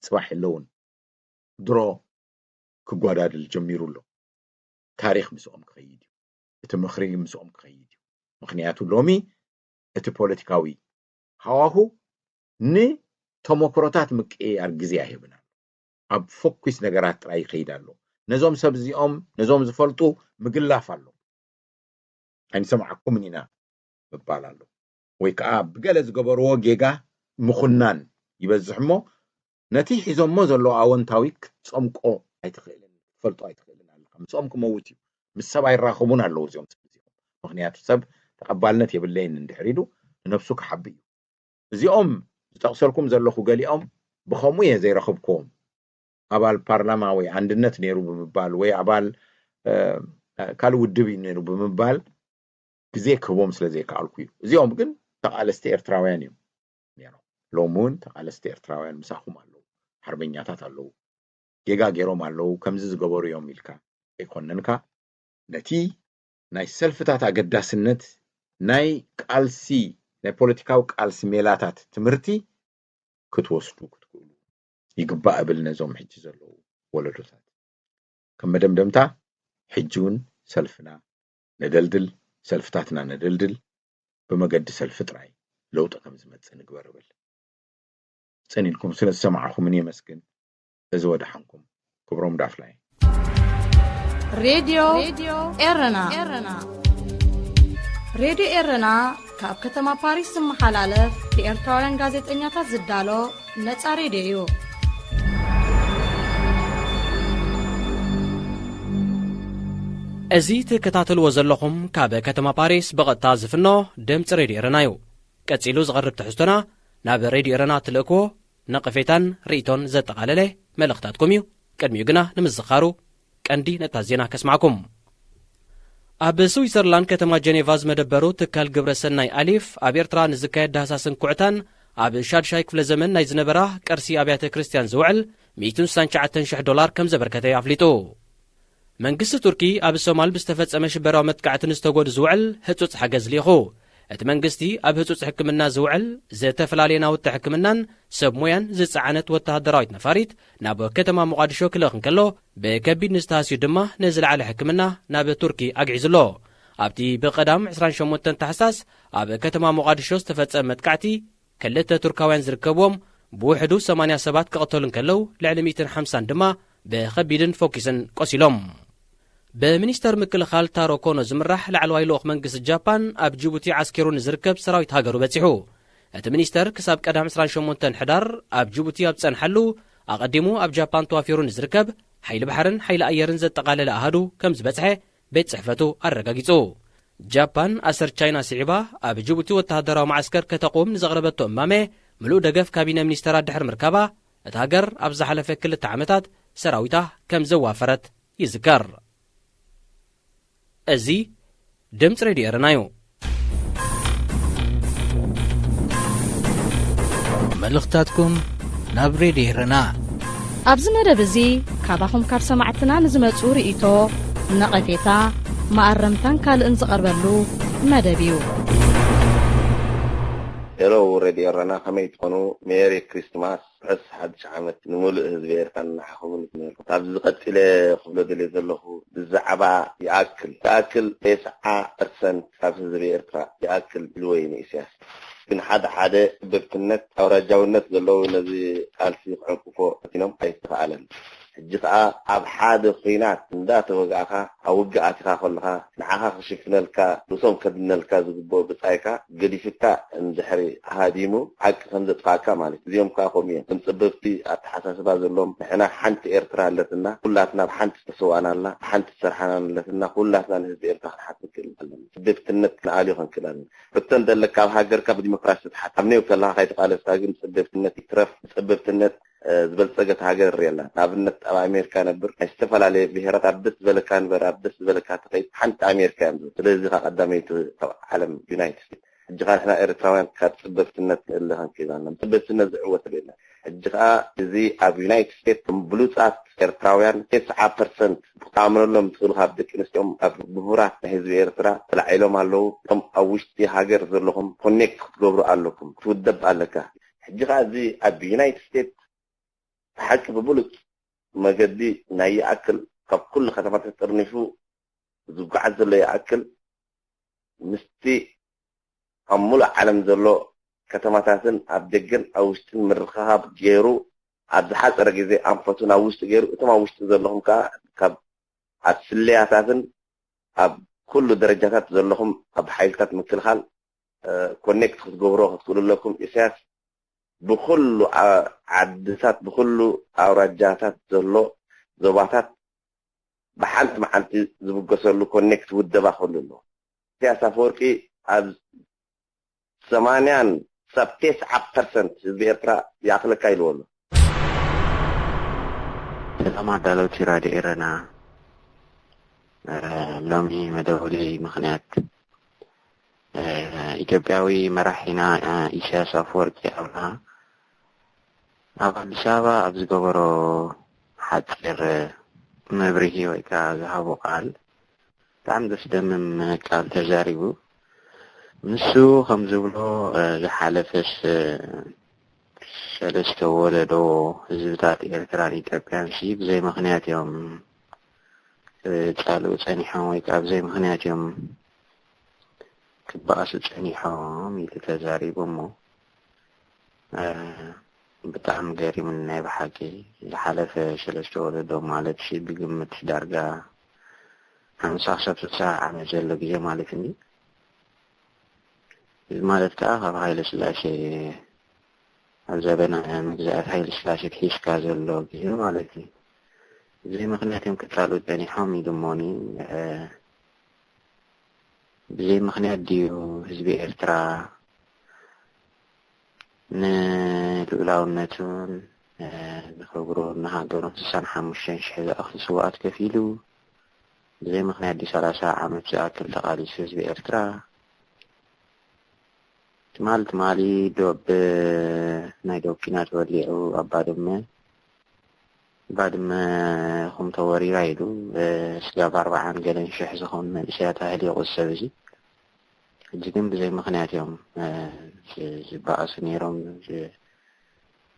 ፅባሕ የለውን። ድሮ ክጓዳድል ጀሚሩ ኣሎ። ታሪክ ምስኦም ክኸይድ እዩ። እቲ ምኽሪ ምስኦም ክኸይድ እዩ። ምኽንያቱ ሎሚ እቲ ፖለቲካዊ ሃዋሁ ንተመክሮታት ምቅይያር ግዜ ኣይህብን ኣሎ። ኣብ ፈኲስ ነገራት ጥራይ ይኸይድ ኣሎ። ነዞም ሰብ እዚኦም ነዞም ዝፈልጡ ምግላፍ ኣሎ። ኣይንሰምዓኩምን ኢና ምባል ኣሎ። ወይ ከዓ ብገለ ዝገበርዎ ጌጋ ምኹናን ይበዝሕ እሞ ነቲ ሒዞሞ ዘለዉ ኣወንታዊ ክትፀምቆ ኣይትኽእልን ክትፈልጦ ኣይትኽእልን ኣለካ። ምስኦም ክመውት እዩ። ምስ ሰብ ኣይራኸቡን ኣለዉ እዚኦም ሰብ እዚኦም። ምኽንያቱ ሰብ ተቐባልነት የብለይን እንድሕር ኢሉ ንነብሱ ክሓቢ እዩ። እዚኦም ዝጠቕሰልኩም ዘለኹ ገሊኦም ብኸምኡ እየ ዘይረኸብክዎም። ኣባል ፓርላማ ወይ ኣንድነት ነይሩ ብምባል ወይ ኣባል ካልእ ውድብ እዩ ነይሩ ብምባል ግዜ ክህቦም ስለ ዘይከኣልኩ እዩ። እዚኦም ግን ተቓለስቲ ኤርትራውያን እዮም ነይሮም። ሎሚ እውን ተቓለስቲ ኤርትራውያን ምሳኹም ኣለዉ። ሓርበኛታት ኣለዉ። ጌጋ ገይሮም ኣለዉ። ከምዚ ዝገበሩ እዮም ኢልካ ከይኮነንካ ነቲ ናይ ሰልፍታት ኣገዳስነት ናይ ቃልሲ ናይ ፖለቲካዊ ቃልሲ ሜላታት ትምህርቲ ክትወስዱ ክትክእሉ ይግባእ እብል ነዞም ሕጂ ዘለዉ ወለዶታት። ከም መደምደምታ፣ ሕጂ እውን ሰልፍና ነደልድል፣ ሰልፍታትና ነደልድል፣ ብመገዲ ሰልፊ ጥራይ ለውጢ ከም ዝመጽእ ንግበር እብል። ጸኒልኩም ስለ ዝሰማዕኹምን የመስግን። እዚ ወደሓንኩም። ክብሮም ዳፍላይ። ሬድዮ ኤረና። ሬድዮ ኤረና ካብ ከተማ ፓሪስ ዝመሓላለፍ ብኤርትራውያን ጋዜጠኛታት ዝዳሎ ነጻ ሬድዮ እዩ። እዚ ትከታተልዎ ዘለኹም ካብ ከተማ ፓሪስ ብቐጥታ ዝፍኖ ድምፂ ሬድዮ ኤረና እዩ። ቀጺሉ ዝቐርብ ትሕዝቶና ናብ ሬድዮ ኤረና ትልእክዎ ነቐፌታን ርእይቶን ዘጠቓለለ መልእኽታትኩም እዩ። ቅድሚኡ ግና ንምዝኻሩ ቀንዲ ነጥብታት ዜና ከስማዕኩም። ኣብ ስዊዘርላንድ ከተማ ጀኔቫ ዝመደበሩ ትካል ግብረ ሰናይ ኣሊፍ ኣብ ኤርትራ ንዝካየድ ዳህሳስን ኩዕታን ኣብ ሻድሻይ ክፍለ ዘመን ናይ ዝነበራ ቅርሲ ኣብያተ ክርስቲያን ዝውዕል ሚእትን ስሳን ትሽዓተን ሽሕ ዶላር ከም ዘበርከተ ኣፍሊጡ። መንግስቲ ቱርኪ ኣብ ሶማል ብዝተፈጸመ ሽበራዊ መጥቃዕቲ ንዝተጎዱ ዝውዕል ህጹጽ ሓገዝ ልኢኹ። እቲ መንግስቲ ኣብ ህጹጽ ሕክምና ዝውዕል ዝተፈላለየ ናውቲ ሕክምናን ሰብ ሞያን ዝጸዓነት ወተሃደራዊት ነፋሪት ናብ ከተማ ሞቓድሾ ክልእኽ እንከሎ፣ ብከቢድ ንዝተሃስዩ ድማ ንዝለዓለ ሕክምና ናብ ቱርኪ ኣግዒዙ ኣሎ። ኣብቲ ብቐዳም ዕስራን ሸሞንተን ታሕሳስ ኣብ ከተማ ሞቓድሾ ዝተፈጸመ መጥቃዕቲ ክልተ ቱርካውያን ዝርከብዎም ብውሕዱ ሰማንያ ሰባት ክቕተሉ እንከለዉ፣ ልዕሊ ሚእትን ሓምሳን ድማ ብኸቢድን ፎኪስን ቆሲሎም። ብሚኒስተር ምክልኻል ታሮ ኮኖ ዝምራሕ ላዕለዋይ ልኡኽ መንግስቲ ጃፓን ኣብ ጅቡቲ ዓስኪሩ ንዝርከብ ሰራዊት ሃገሩ በጺሑ። እቲ ሚኒስተር ክሳብ ቀዳም ዕስራን ሸሞንተን ሕዳር ኣብ ጅቡቲ ኣብ ዝጸንሓሉ፣ ኣቐዲሙ ኣብ ጃፓን ተዋፊሩ ንዝርከብ ሓይሊ ባሕርን ሓይሊ ኣየርን ዘጠቓለለ ኣሃዱ ከም ዝበጽሐ ቤት ጽሕፈቱ ኣረጋጊጹ። ጃፓን ኣሰር ቻይና ስዒባ ኣብ ጅቡቲ ወተሃደራዊ መዓስከር ከተቕውም ንዘቕረበቶ እማመ ምሉእ ደገፍ ካቢነ ሚኒስተራት ድሕሪ ምርካባ፣ እታ ሃገር ኣብ ዝሓለፈ ክልተ ዓመታት ሰራዊታ ከም ዘዋፈረት ይዝከር። እዚ ድምፂ ሬድዮ ኤረና እዩ። መልእኽታትኩም ናብ ሬድዮ ኤረና። ኣብዚ መደብ እዚ ካባኹም ካብ ሰማዕትና ንዝመጹ ርእይቶ፣ ነቐፌታ፣ መኣረምታን ካልእን ዝቐርበሉ መደብ እዩ። ሄሎ ሬድዮ ኤረና፣ ከመይ ትኾኑ? ሜሪ ክሪስትማስ፣ ርሑስ ሓድሽ ዓመት ንምሉእ ህዝቢ ኤርትራን ንዓኹምን ይኹን። ካብዚ ቀጺለ ክብሎ ደልየ ዘለኹ ብዛዕባ ይኣክል፣ ይኣክል ተስዓ ፐርሰንት ካብ ህዝቢ ኤርትራ ይኣክል ኢልዎ እዩ ንኢሳያስ። ግን ሓደ ሓደ በብትነት ኣውራጃውነት ዘለዉ ነዚ ቃልሲ ክዕንቅፎ ፈቲኖም ኣይተኻእለን። ሕጂ ከኣ ኣብ ሓደ ኹናት እንዳተወጋእካ፣ ኣብ ውግእ ኣቲኻ ከለኻ ንዓኻ ክሽፍነልካ፣ ርእሶም ከድነልካ ዝግብኦ ብጻይካ ገዲፍካ እንድሕሪ ሃዲሙ ሓቂ ከም ዘጥፋእካ ማለት እዩ። እዚኦም ከኣ ከምኡ እዮም። ከም ጸበብቲ ኣተሓሳስባ ዘለዎም፣ ንሕና ሓንቲ ኤርትራ ኣለትና፣ ኩላትና ብሓንቲ ዝተሰዋእናላ፣ ብሓንቲ ዝሰርሓናን ኣለትና፣ ኩላትና ንህዝቢ ኤርትራ ክንሓት ንክእል ኣለና። ጸበብትነት ክንኣልዮ ክንክእል ኣለና። ሕቶ እንተለካ ኣብ ሃገርካ ብዲሞክራሲ ትሓት። ኣብ ኔው ከለኻ ከይተቓለስካ ግን ጸበብትነት ይትረፍ። ጸበብትነት ዝበልጸገት ሃገር ንርኢ ኣለና። ንኣብነት ኣብ ኣሜሪካ ነብር ናይ ዝተፈላለየ ብሄራት ኣብ ደስ ዝበለካ ንበር፣ ኣብ ደስ ዝበለካ ትኸይድ፣ ሓንቲ ኣሜሪካ እዮም ዝብል። ስለዚ ካ ቀዳመይቲ ካብ ዓለም ዩናይትድ ስቴትስ። ሕጂ ካ ንሕና ኤርትራውያን ካብ ጽበብትነት ንእለ ክንክእል ኣለና። ጽበብትነት ዝዕወት የለን። ሕጂ ከኣ እዚ ኣብ ዩናይትድ ስቴትስ ብሉጻት ኤርትራውያን ተስዓ ፐርሰንት ክትኣምነሎም ትኽእል ካብ ደቂ ኣንስትዮኦም ኣብ ምሁራት ናይ ህዝቢ ኤርትራ ተላዒሎም ኣለዉ። እቶም ኣብ ውሽጢ ሃገር ዘለኹም ኮኔክት ክትገብሩ ኣለኩም። ክትውደብ ኣለካ። ሕጂ ከኣ እዚ ኣብ ዩናይትድ ስቴትስ ብሓቂ ብብሉጽ መገዲ ናይ ይኣክል ካብ ኩሉ ከተማታት ጠርኒፉ ዝጓዓዝ ዘሎ ይኣክል ምስቲ ኣብ ሙሉእ ዓለም ዘሎ ከተማታትን ኣብ ደገን ኣብ ውሽጥን ምርኻኻብ ገይሩ ኣብ ዝሓጸረ ግዜ ኣንፈቱ ናብ ውሽጢ ገይሩ እቶም ኣብ ውሽጢ ዘለኹም ከኣ ካብ ኣብ ስለያታትን ኣብ ኩሉ ደረጃታት ዘለኹም ኣብ ሓይልታት ምክልኻል ኮኔክት ክትገብሮ ክትክእሉ ኣለኩም። ኢሳያስ ብኩሉ ዓድታት ብኩሉ ኣውራጃታት ዘሎ ዞባታት ብሓንቲ መዓልቲ ዝብገሰሉ ኮኔክት ውደባ ክህሉ ኣለዎ። ኢሳያስ ኣፈወርቂ ኣብ ሰማንያን ሳብ ተስዓ ፐርሰንት ህዝቢ ኤርትራ ይኣኽለካ ኢልዎ ኣሎ። ሰላም ኣዳለውቲ ራድዮ ኤረና፣ ሎሚ መደወሊ ምኽንያት ኢትዮጵያዊ መራሒና ኢሳያስ ኣፈወርቂ ኣብርሃ ኣብ ኣዲስ ኣበባ ኣብ ዝገበሮ ሓፂር መብርሂ ወይ ከዓ ዝሃቦ ቃል ብጣዕሚ ዘስደምም ቃል ተዛሪቡ። ንሱ ከም ዝብሎ ዝሓለፈስ ሰለስተ ወለዶ ህዝብታት ኤርትራን ኢትዮጵያን ሲ ብዘይ ምኽንያት እዮም ክጻልኡ ጸኒሖም ወይ ከዓ ብዘይ ምኽንያት እዮም ክበኣሱ ጸኒሖም ኢሉ ተዛሪቡ። እሞ ብጣዕሚ ገሪሙኒ ናይ ብሓቂ። ዝሓለፈ ሰለስተ ወለዶ ማለት ሲ ብግምት ዳርጋ ሓምሳ ክሳብ ስሳ ዓመት ዘሎ ግዜ ማለት እንዲ። እዚ ማለት ከዓ ካብ ሃይለ ስላሴ ኣብ ዘበነ መግዛእት ሃይለ ስላሴ ክሒስካ ዘሎ ግዜ ማለት እዩ። ብዘይ ምኽንያት እዮም ክጣሉ ጸኒሖም ኢሉ እሞኒ። ብዘይ ምኽንያት ድዩ ህዝቢ ኤርትራ ንልኡላውነቱን ንክብሩን ንሃገሩን ስሳን ሓሙሽተን ሽሕ ዝኣኽል ስዋኣት ከፊሉ? ብዘይ ምኽንያት ድዩ ሰላሳ ዓመት ዝኣክል ተቓሊሱ ህዝቢ ኤርትራ? ትማሊ ትማሊ ዶብ ናይ ዶብ ኪናት ወሊዑ ኣብ ባድመ፣ ባድመ ኹም ተወሪራ ኢሉ ስጋብ ኣርባዓን ገለን ሽሕ ዝኾኑ መንእሰያት ኣህሊቑ ሰብ እዚ። ሕጂ ግን ብዘይ ምኽንያት እዮም ዝባኣሱ ነይሮም፣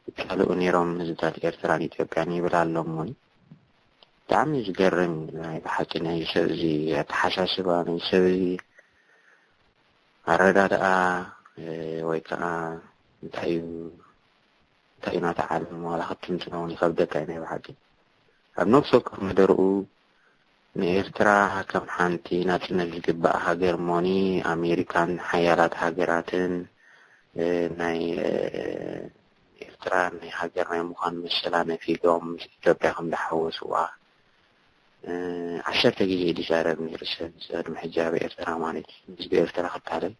ዝቃልኡ ነይሮም ህዝብታት ኤርትራን ኢትዮጵያን ይብል ኣሎ። እሞኒ ብጣዕሚ ዝገርም ናይ ብሓቂ ናይ ሰብ እዚ ኣተሓሳስባ ናይ ሰብ እዚ ኣረዳድኣ ወይ ከዓ እንታይ እዩ እንታይ እዩ ናተዓለም ዋላ ክትትንትኖ እውን ይኸብደካ እዩ ናይ ብሓቂ። ኣብ ነብሲ ወከፍ መደርኡ ንኤርትራ ከም ሓንቲ ናጽነት ዝግባእ ሃገር እሞኒ ኣሜሪካን ሓያላት ሃገራትን ናይ ኤርትራ ናይ ሃገር ናይ ምዃን መሰላ ነፊጎም ምስ ኢትዮጵያ ከም ዝሓወስዋ ዓሰርተ ግዜ እዩ ዝዛረብ ነይሩ ሰብ ቅድሚ ሕጂ ኣብ ኤርትራ ማለት እዩ። ህዝቢ ኤርትራ ክታለል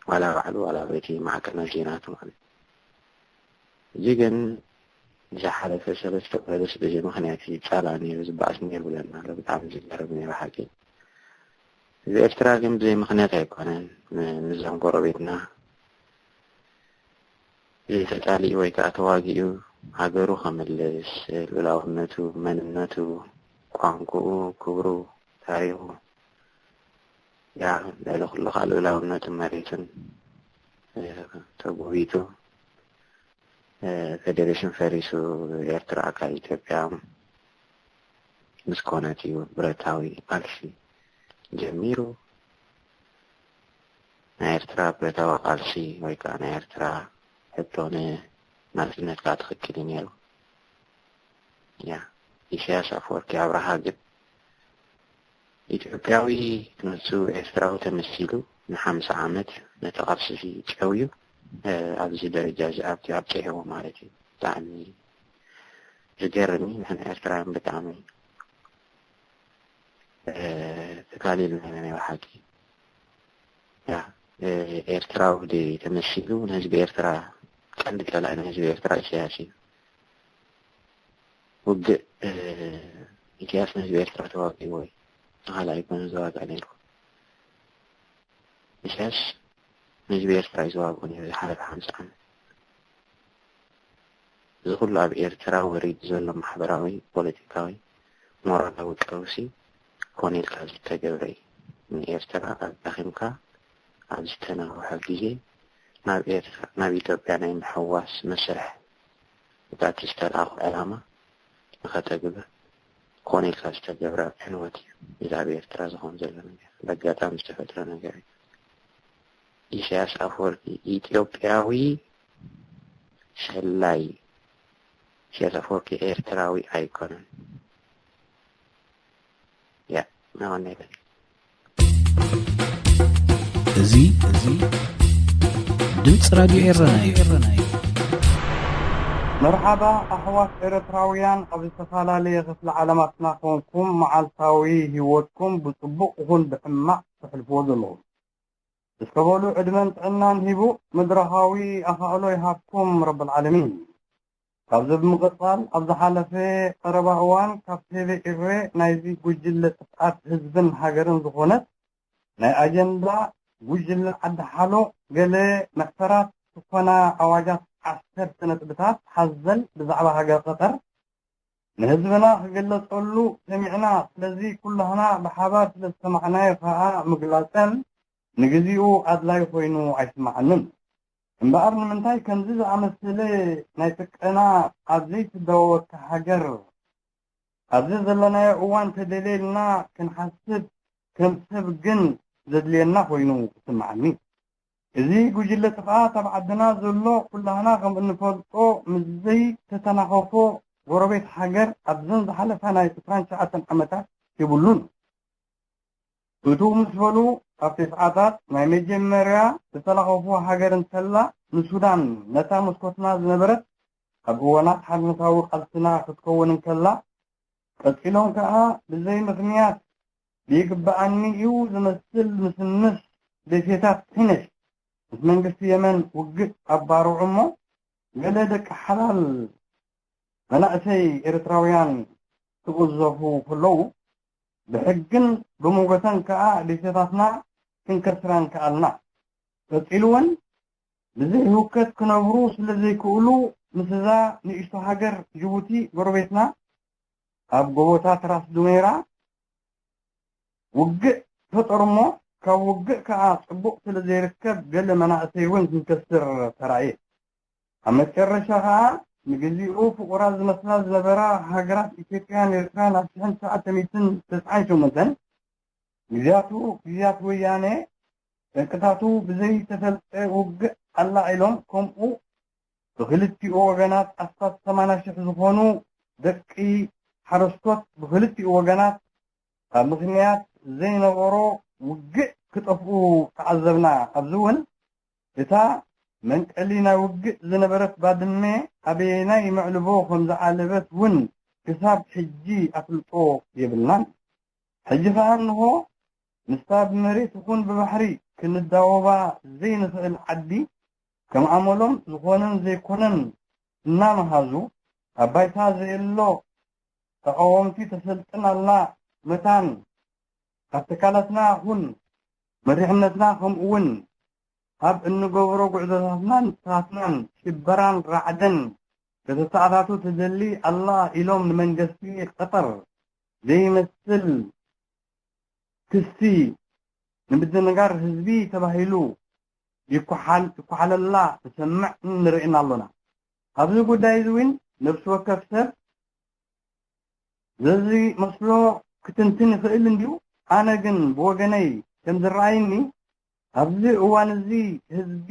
ዋላ ባዕሉ ዋላ በቲ ማዕከናት ዜናቱ ማለት እዩ። እዚ ግን ዝሓለፈ ሰለስተ ወርሒ ብዘይ ምኽንያት ይጻላእ ነይሩ ዝበኣስ ነይሩ ብለና ኣሎ። ብጣዕሚ ዝገርም ነይሩ ሓቂ። ህዝቢ ኤርትራ ግን ብዘይ ምኽንያት ኣይኮነን ንዞም ጎረቤትና ተጣሊኡ ወይ ከዓ ተዋጊኡ ሃገሩ ከመልስ፣ ልኡላውነቱ፣ መንነቱ፣ ቋንቋኡ፣ ክብሩ፣ ታሪኹ፣ ያ ልዕሊ ኩሉ ከዓ ልኡላውነቱ መሬቱን ተጎቢጡ ፌዴሬሽን ፈሪሱ ኤርትራ ኣካል ኢትዮጵያ ምስ ኮነት እዩ ብረታዊ ቃልሲ ጀሚሩ። ናይ ኤርትራ ብረታዊ ቃልሲ ወይ ከዓ ናይ ኤርትራ ሕቶ ንናጽነት ከዓ ትኽክል እዩ ነይሩ። ያ ኢሳያስ ኣፈወርቂ ኣብርሃ ግን ኢትዮጵያዊ ንሱ ኤርትራዊ ተመሲሉ ንሓምሳ ዓመት ነቲ ቃልሲ እዚ ጨውዩ ኣብዚ ደረጃ እዚ ኣብፂ ኣብፂሕዎ ማለት እዩ። ብጣዕሚ ዝገርም እዩ። ንሕና ኤርትራውያን ብጣዕሚ ተካሊልና ኢና ናይ ብሓቂ። ያ ኤርትራዊ ድዩ ተመሲሉ ንህዝቢ ኤርትራ ቀንዲ ጸላኢ ንህዝቢ ኤርትራ ኢሳያስ እዩ። ውግእ ኢሳያስ ንህዝቢ ኤርትራ ተዋጊእዎ እዩ። ንኻልእ ኣይኮነን ዝዋጋእ ነይሩ። ኢሳያስ ንህዝቢ ኤርትራ እዩ ዝዋግኦ ነይሩ ዝሓለፈ ሓምሳ ዓመት። እዚ ኩሉ ኣብ ኤርትራ ወሪዱ ዘሎ ማሕበራዊ፣ ፖለቲካዊ፣ ሞራላዊ ቀውሲ ኮነ ኢልካ ዝተገብረ እዩ። ንኤርትራ ኣዳኺምካ ኣብ ዝተናውሐ ግዜ ናብ ኤርትራ ናብ ኢትዮጵያ ናይ ምሕዋስ መስርሕ እታ እቲ ዝተልኣኾ ዕላማ ንኸተግብር ኮነ ኢልካ ዝተገብረ ዕንወት እዩ። እዚ ኣብ ኤርትራ ዝኾን ዘሎ ነገር በጋጣሚ ዝተፈጥረ ነገር እዩ። ኢሳያስ ኣፈወርቂ ኢትዮጵያዊ ሰላይ ኢሳያስ ኣፈወርቂ ኤርትራዊ ኣይኮነን። ያ ናወነይበል እዚ እዚ ድምፂ ራድዮ ኤረና እዩ። መርሓባ ኣሕዋት ኤረትራውያን ኣብ ዝተፈላለየ ክፍሊ ዓለማትና ኮንኩም መዓልታዊ ህይወትኩም ብፅቡቕ ይኹን ብሕማቕ ተሕልፍዎ ዘለኹም እስከ በሉ ዕድመን ጥዕናን ሂቡ ምድራኻዊ ኣኻእሎ ይሃብኩም ረብል ዓለሚን። ካብዚ ብምቕጻል ኣብ ዝሓለፈ ቀረባ እዋን ካብ ቴሌ ኢሬ ናይዚ ጉጅለ ጥፍኣት ህዝብን ሃገርን ዝኾነት ናይ ኣጀንዳ ጉጅለ ዓዲ ሓሎ ገለ መሕፈራት ዝኾና ኣዋጃት ዓሰርተ ነጥብታት ሓዘል ብዛዕባ ሃገር ቐጠር ንህዝብና ክግለጸሉ ሰሚዕና። ስለዚ ኩላህና ብሓባር ስለ ዝሰማዕናዮ ከኣ ምግላጸን ንግዚኡ ኣድላይ ኮይኑ ኣይስምዓንን። እምበኣር ንምንታይ ከምዚ ዝኣመሰለ ናይ ጭቀና ኣብ ዘይትዳወወካ ሃገር ኣብዚ ዘለናዮ እዋን ተደልየልና ክንሓስብ ከም ሰብ ግን ዘድልየና ኮይኑ ይስምዓኒ። እዚ ጉጅለ ጥፍኣት ኣብ ዓድና ዘሎ ኩላህና ከም እንፈልጦ ምስ ዘይተተናኸፎ ጎረቤት ሃገር ኣብዘን ዝሓለፋ ናይ ዕስራን ትሽዓተን ዓመታት የብሉን። እቱ ምስ በሉ ኣብ ተስዓታት ናይ መጀመርያ ዝተላኸፉ ሃገር እንተላ ንሱዳን ነታ መስኮትና ዝነበረት ኣብ እዋናት ሓርነታዊ ቃልስና ክትከውን እንከላ ቀጺሎም ከኣ ብዘይ ምኽንያት ብይግብኣኒ እዩ ዝመስል ምስምስ ደሴታት ሒነሽ ምስ መንግስቲ የመን ውግእ ኣባርዑ እሞ ገለ ደቂ ሓላል መናእሰይ ኤርትራውያን ክቕዘፉ ከለዉ ብሕግን ብሞገተን ከኣ ደሴታትና ክንከስራን ከኣልና። ቀጺሉ እውን ብዘይ ህውከት ክነብሩ ስለ ዘይክእሉ ምስዛ ንእሽቶ ሃገር ጅቡቲ ጎረቤትና ኣብ ጎቦታት ራስ ዱሜራ ውግእ ፈጠሩ እሞ ካብ ውግእ ከኣ ጽቡቕ ስለ ዘይርከብ ገለ መናእሰይ እውን ክንከስር ተራእየ። ኣብ መጨረሻ ከኣ ንግዚኡ ፍቑራት ዝመስላ ዝነበራ ሃገራት ኢትዮጵያን ኤርትራን ኣብ ሽሕን ትሽዓተ ሚእትን ተስዓን ሸሞንተን ግዝያቱ ግዝያት ወያነ ጠንቅታቱ ብዘይተፈልጠ ውግእ ኣላዒሎም ከምኡ ብክልቲኡ ወገናት ኣስታት ሰማንያ ሽሕ ዝኾኑ ደቂ ሓረስቶት ብክልቲኡ ወገናት ካብ ምኽንያት ዘይነበሮ ውግእ ክጠፍኡ ተዓዘብና። ኣብዚ እውን እታ መንቀሊ ናይ ውግእ ዝነበረት ባድመ ኣበየናይ መዕልቦ ከም ዝዓለበት እውን ክሳብ ሕጂ ኣፍልጦ የብልናን። ሕጂ ኸኣ እንሆ ምስታ ብመሬት ይኹን ብባሕሪ ክንዳወባ ዘይንኽእል ዓዲ ከም ኣመሎም ዝኾነን ዘይኮነን እናመሃዙ ኣብ ባይታ ዘየሎ ተቓወምቲ ተሰልጥን ኣላ መታን ኣብ ትካላትና ኹን መሪሕነትና ከምኡ እውን ኣብ እንገብሮ ጉዕዞታትናን ስራሕትናን ሽበራን ራዕደን ከተተኣታቱ ትደሊ ኣላ ኢሎም ንመንግስቲ ቀጠር ዘይመስል ክሲ ንምድንጋር ህዝቢ ተባሂሉ ይኳሓል- ይኳሓለላ ንሰምዕ ንርእን ኣሎና። ኣብዚ ጉዳይ እዚ እውን ነብሲ ወከፍ ሰብ ዘዚ መስሎ ክትንትን ይኽእል እንድዩ። ኣነ ግን ብወገነይ ከም ዝረኣይኒ ኣብዚ እዋን እዚ ህዝቢ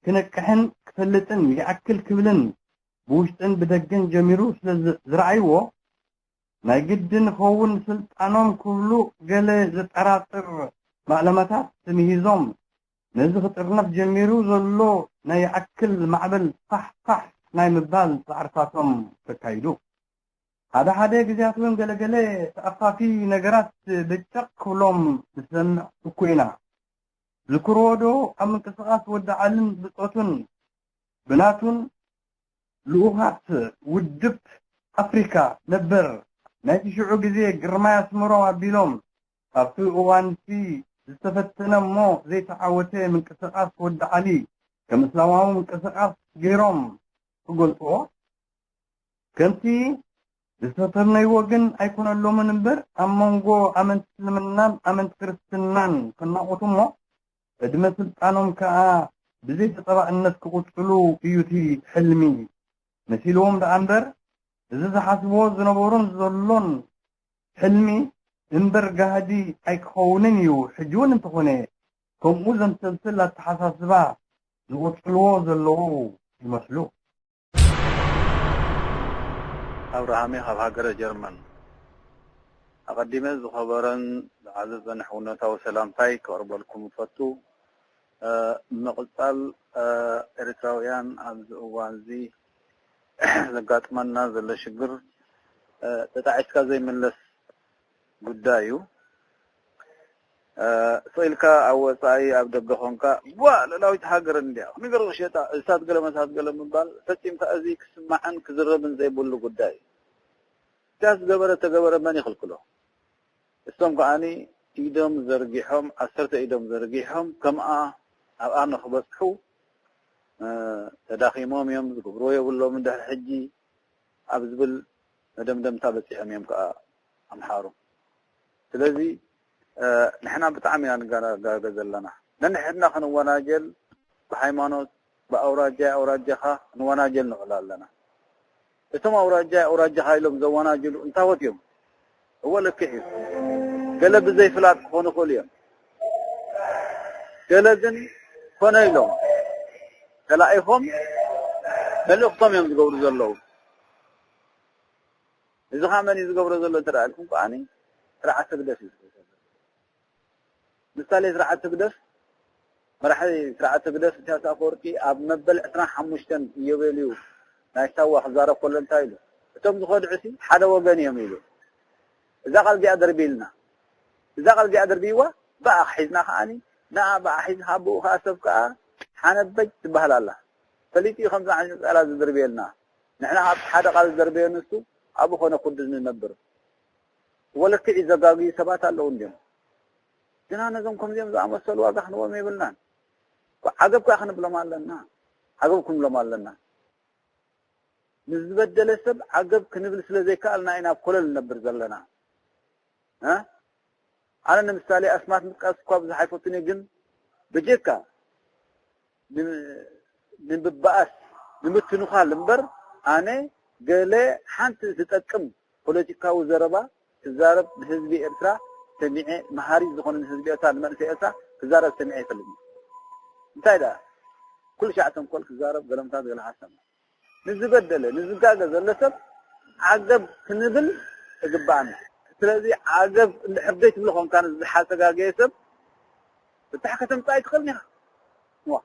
ክነቅሕን ክፈልጥን ይኣክል ክብልን ብውሽጥን ብደገን ጀሚሩ ስለ ዝ- ዝረኣይዎ ናይ ግድን ኸውን ስልጣኖም ክብሉ ገለ ዘጠራጥር ማእለማታት ተምሂዞም ነዚ ክጥርነፍ ጀሚሩ ዘሎ ናይ ይኣክል ማዕበል ፋሕ ፋሕ ናይ ምባል ጻዕርታቶም ተካይዱ። ሓደ ሓደ ግዜያት እውን ገለገለ ተኣፋፊ ነገራት ብጨቕ ክብሎም ንሰምዕ እኮ ኢና። ዝክርዎ ዶ ኣብ ምንቅስቓስ ወዲ ዓልን ብጾቱን ብናቱን ልኡኻት ውድብ ኣፍሪካ ነበር ናይቲ ሽዑ ግዜ ግርማይ ኣስመሮም ኣቢሎም ኣብቲ እዋንሲ ዝተፈተነ እሞ ዘይተዓወተ ምንቅስቓስ ወዲ ዓሊ ከም እስላማዊ ምንቅስቓስ ገይሮም ክገልፅዎ ከምቲ ዝተተምነይዎ ግን ኣይኮነሎምን እምበር ኣብ መንጎ ኣመንቲ እስልምናን ኣመንቲ ክርስትናን ክናቑቱ እሞ ዕድመ ስልጣኖም ከኣ ብዘይ ተጠባእነት ክቕጽሉ እዩ እቲ ሕልሚ መሲልዎም ደኣ እምበር እዚ ዝሓስብዎ ዝነበሩን ዘሎን ሕልሚ እምበር ጋህዲ ኣይክኸውንን እዩ። ሕጂ እውን እንተኾነ ከምኡ ዘምሰልስል ኣተሓሳስባ ዝቕጽልዎ ዘለዉ ይመስሉ። ኣብርሃሜ ካብ ሃገረ ጀርመን። ኣቐዲመ ዝኸበረን ዝዓዘዘን ሕውነታዊ ሰላምታይ ከቕርበልኩም እፈቱ። ምቕጻል ኤርትራውያን ኣብዚ እዋን እዚ ዘጋጥመና ዘሎ ሽግር ተጣዒስካ ዘይምለስ ጉዳይ እዩ። ስቕ ኢልካ ኣብ ወጻኢ ኣብ ደገ ኾንካ ጓ ልእላዊት ሃገር እንድያ ንገር ሸጣ እሳት ገለ መሳት ገለ ምባል ፈጺምካ እዚ ክስማዕን ክዝረብን ዘይብሉ ጉዳይ እዩ። እታ ዝገበረ ተገበረ መን ይኽልክሎ? እሶም ከዓኒ ኢዶም ዘርጊሖም ዓሰርተ ኢዶም ዘርጊሖም ከምኣ ኣብኣ ንኽበጽሑ ተዳኺሞም እዮም ዝገብርዎ የብሎም እንድሕር ሕጂ ኣብ ዝብል መደምደምታ በጺሖም እዮም ከኣ ኣምሓሩ። ስለዚ ንሕና ብጣዕሚ ኢና ንጋገ ዘለና። ነንሕድና ክንወናጀል ብሃይማኖት ብኣውራጃ ኣውራጃኻ ንወናጀል ንኽእል ኣለና። እቶም ኣውራጃ ኣውራጃኻ ኢሎም ዘወናጅሉ እንታወት እዮም? እወ ልክዕ እዩ። ገለ ብዘይፍላጥ ክኾኑ ይኽእሉ እዮም። ገለ ግን ኮነ ኢሎም ተላኢኾም መልእኽቶም እዮም ዝገብሩ ዘለዉ። እዚ ኸዓ መን እዩ ዝገብሮ ዘሎ እንተ ደኣ ኢልኩም ከዓኒ ስርዓት ህግደፍ እዩ ዝገብሮ ዘሎ። ምሳሌ ስርዓት ህግደፍ፣ መራሒ ስርዓት ህግደፍ ኢሳያስ ኣፈወርቂ ኣብ መበል ዕስራን ሓሙሽተን ኢዮቤልዩ ናይ ሳዋ ክዛረብ ከሎ እንታይ ኢሉ? እቶም ዝኸድዑሲ ሓደ ወገን እዮም ኢሉ። እዛ ቃል እዚኣ ደርብይልና። እዛ ቃል እዚኣ ደርብይዋ ብኣ ሒዝና ከዓኒ ንኣ ብኣ ሒዝካ ብኡ ከኣ ሰብ ከኣ ሓነበጅ ትበሃል ኣላ። ፈሊጡ እዩ ከምዚ ዓይነት ቃላት ዝድርብየልና። ንሕና ካብ ሓደ ቃል ዝደርበዮ ንሱ ኣብኡ ኮነ ኩዱ ንነብር። ወለክዒ ዘጋግዩ ሰባት ኣለዉ እንድዮም። ግና ነዞም ከምዚኦም ዝኣመሰሉ ዋጋ ክንቦም የብልናን። ዓገብ ከኣ ክንብሎም ኣለና። ዓገብ ክንብሎም ኣለና። ንዝበደለ ሰብ ዓገብ ክንብል ስለ ዘይከኣልና ኢና ኣብ ኮለል ንነብር ዘለና። እ? ኣነ ንምሳሌ ኣስማት ምጥቃስ እኳ ብዙሕ ኣይፈቱን እየ፣ ግን በጀካ ን-፣ ንምብኣስ፣ ንምትንዃል እምበር ኣነ ገለ ሓንቲ ዝጠቅም ፖለቲካዊ ዘረባ ክዛረብ ንህዝቢ ኤርትራ ሰሚዐ፣ መሃሪ ዝኾነ ንህዝቢ ኤርትራ፣ ንመንእሰይ ኤርትራ ክዛረብ ሰሚዐ ኣይፈልጥን። እንታይ ደኣ ኩሉ ሻዕ ተንኮል ክዛረብ፣ ገለምታት ገለ ሓሳብ ንዝበደለ፣ ንዝጋገ ዘሎ ሰብ ዓገብ ክንብል እግባኣና። ስለዚ ዓገብ እንድሕር ዘይትብሎ ኮንካ ንዝሓተጋገየ ሰብ ፍታሕ ከተምጽእ ኣይትኽእልን ኢኻ። ዋ፣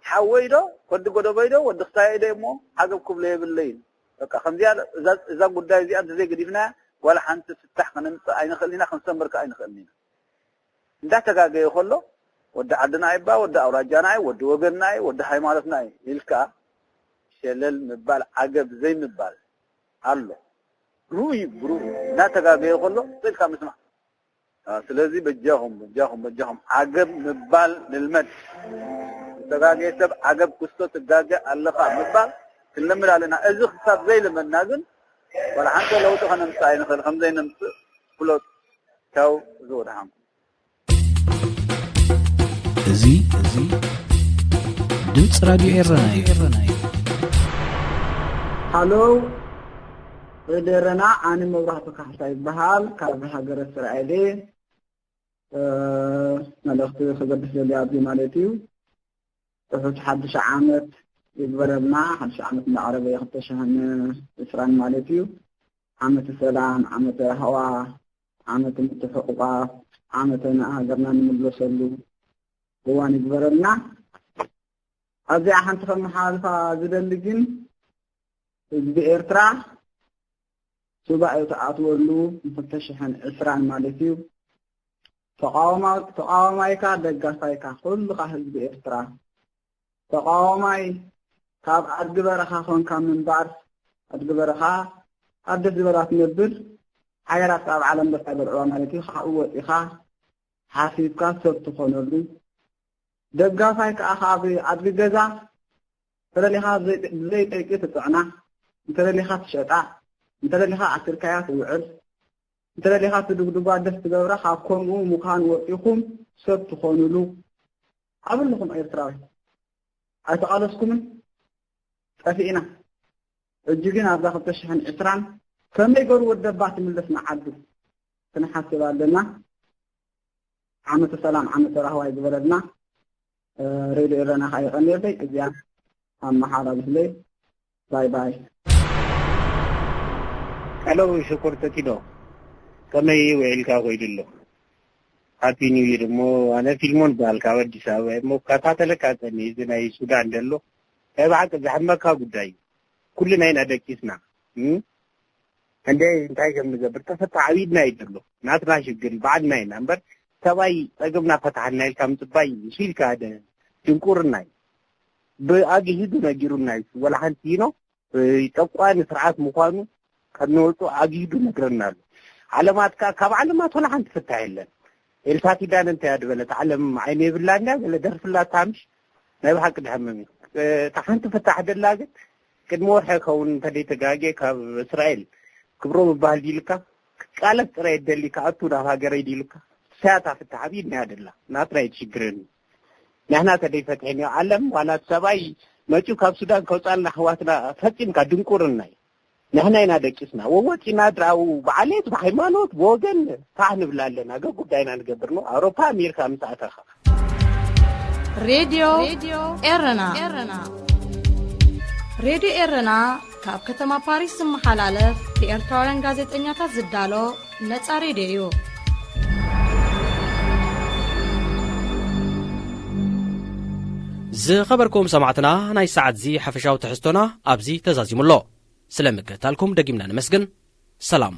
ሓወይ ዶ፣ ወዲ ጎደቦይ ዶ፣ ወዲ ክሳየይ ዶ እሞ ዓገብ ክብሎ የብለይን። በቃ ከምዚኣ እዛ፣ እዛ ጉዳይ እዚኣ እንተዘይገዲፍና ዋላ ሓንቲ ፍታሕ ከነምጽእ ኣይንኽእልን ኢና፣ ክንሰምር ከኣ ኣይንኽእልን ኢና። እንዳተጋገየ ከሎ ወዲ ዓድና እባ፣ ወዲ ኣውራጃና እዩ፣ ወዲ ወገንና እዩ፣ ወዲ ሃይማኖትና እዩ ኢልካ ሸለል ምባል፣ ዓገብ ዘይምባል ኣሎ። ርኡይ ብርኡ እናተጋገየ ከሎ ኢልካ ምስማዕ። አ፣ ስለዚ በጃኹም፣ በጃኹም፣ በጃኹም ዓገብ ምባል ንልመድ። ዝተጋገየ ሰብ ዓገብ ክስቶ ትጋገ ኣለኻ ምባል ክንለምድ ኣለና። እዚ ክሳብ ዘይለመድና ግን ዋላ ሓንቲ ለውጢ ከነምጽእ ኣይንኽእል፣ ከም ዘይነምጽእ ፍለጡ። ቻው፣ እዚ ወደሓንኩም። እዚ፣ እዚ ድምፂ ራድዮ ኤረና እዩ። ሃሎ፣ ሬድዮ ኤረና፣ ኣነ መብራህቱ ካሕሳ ይበሃል፣ ካብ ሃገረ እስራኤል እየ። እ፣ መልእኽቲ ክገድፍ ደልየ ኣብዚ ማለት እዩ። ትሑት ሓድሽ ዓመት ይግበረልና። ሓድሽ ዓመት እንዳቐረበ እዩ፣ ክልተ ሽሕን ዕስራን ማለት እዩ። ዓመተ ሰላም፣ ዓመተ ራህዋ፣ ዓመተ ምትሕቑቋፍ፣ ዓመተ ንሃገርና ንምለሰሉ እዋን ይግበረልና። ኣብዚኣ ሓንቲ ከመሓላልፋ ዝደሊ ግን፣ ህዝቢ ኤርትራ ሱባኤ ተኣትወሉ፣ ንክልተ ሽሕን ዕስራን ማለት እዩ። ተቃዋማ-፣ ተቃዋማይካ ደጋፋይካ፣ ኩልኻ ህዝቢ ኤርትራ፣ ተቃዋማይ ካብ ኣድጊ በረኻ ኮንካ ምንባር፣ ኣድጊ በረኻ ኣብ ደስ ዝበላ ትነብር፣ ሓያላት ኣብ ዓለም በታ ይበልዕዋ ማለት እዩ። ካብኡ ወጺኻ ሓሲብካ ሰብ ትኾነሉ፣ ደጋፋይ ከኣ ካብ ኣድጊ ገዛ እንተደሊኻ ብዘይ-፣ ብዘይ ጠይቂ ትጥዕና፣ እንተደሊኻ ትሸጣ፣ እንተደሊኻ ኣሲርካያ ትውዕል፣ እንተደሊኻ ትድግድጓ ደስ ትገብራ። ካብ ከምኡ ምዃን ወጺኹም ሰብ ትኾኑሉ። ኣበለኹም ኤርትራዊ ኣይተቓለስኩምን፣ ጠፊእና። ሕጂ ግን ኣብዛ ክልተ ሽሕን ዕስራን ከመይ ገሩ ወደባ ትምለስ ንዓዱ ክንሓስብ ኣለና። ዓመተ ሰላም፣ ዓመተ ራህዋ ይግበረልና። እ፣ ሬድዮ ኤረና ከኣ የቐንየለይ። እዚኣ ኣመሓላልፍለይ። ባይ ባይ። ሄሎ ሽኮር ተኪዶ፣ ከመይ ውዒልካ? ኮይዱ ኣሎ። ሃፒ ኒው ይር እሞ፣ ኣነ ፊልሞን በሃል ካብ ኣዲስ ኣበባ እሞ፣ እከታተለካ ጸኒሐ፣ እዚ ናይ ሱዳን ዘሎ ናይ ብሓቂ ዘሕመካ ጉዳይ እዩ። ኩልና ኢና ደቂስና። እም? እንደ እንታይ ከም ንገብር ተፈታሕ ኣብ ኢድና እዩ ዘሎ። ናትና ሽግር እዩ፣ ባዕልና ኢና እምበር፣ ሰብኣይ ጸገምና ፈታሕና ኢልካ ምጽባይ፣ እሱ ኢልካ ደ-፣ ድንቁርና እዩ። ብኣግሂዱ ነጊሩና እዩ። ወላ ሓንቲ ኢኖ፣ እ፣ ጨቋኒ ስርዓት ምዃኑ ካብ ንወጹ ኣግሂዱ ነግረና ኣሎ። ዓለማት ከኣ፣ ካብ ዓለማት ወላ ሓንቲ ፍታሕ የለን። ኤልሳ ኪዳነ እንታይ እያ ዝበለት? ዓለም ዓይኒ የብላን ድያ? ገለ ደርፊ ኣላታ ምሽ? ናይ ብሓቂ ድሓመም እዩ። እ፣ እታ ሓንቲ ፍታሕ ደላ ግን፣ ቅድሚ ወርሒ ይኸውን እንተደይ ተጋግየ፣ ካብ እስራኤል ክብሮ ምባል ድልካ፣ ክቃለስ ጥራይ ደሊ፣ ክኣቱ ናብ ሃገረይ ድልካ፣ ሳያታ ፍታሕ ኣብ ኢድና እያ ደላ። ናትና እዩ ትሽግረኒ። ንሕና ተደይ ፈትሐን እዩ ዓለም፣ ዋላ እቲ ሰብኣይ መፂኡ ካብ ሱዳን ከውፃልና ኣሕዋትና ፈፂምካ ድንቁርና እዩ። ንሕና ኢና ደቂስና ወወፂና ድራው ብዓሌት ብሃይማኖት ብወገን ፋሕ ንብል ኣለና። ገ ጉዳይና ንገብር ነው። ኣውሮፓ ኣሜሪካ ምስ ኣተኻ ሬድዮ ኤረና። ሬድዮ ኤረና ካብ ከተማ ፓሪስ ዝመሓላለፍ ብኤርትራውያን ጋዜጠኛታት ዝዳሎ ነጻ ሬድዮ እዩ። ዝኸበርኩም ሰማዕትና፣ ናይ ሰዓት እዚ ሓፈሻዊ ትሕዝቶና ኣብዚ ተዛዚሙ ኣሎ። ስለ ምክትታልኩም ደጊምና ነመስግን። ሰላም።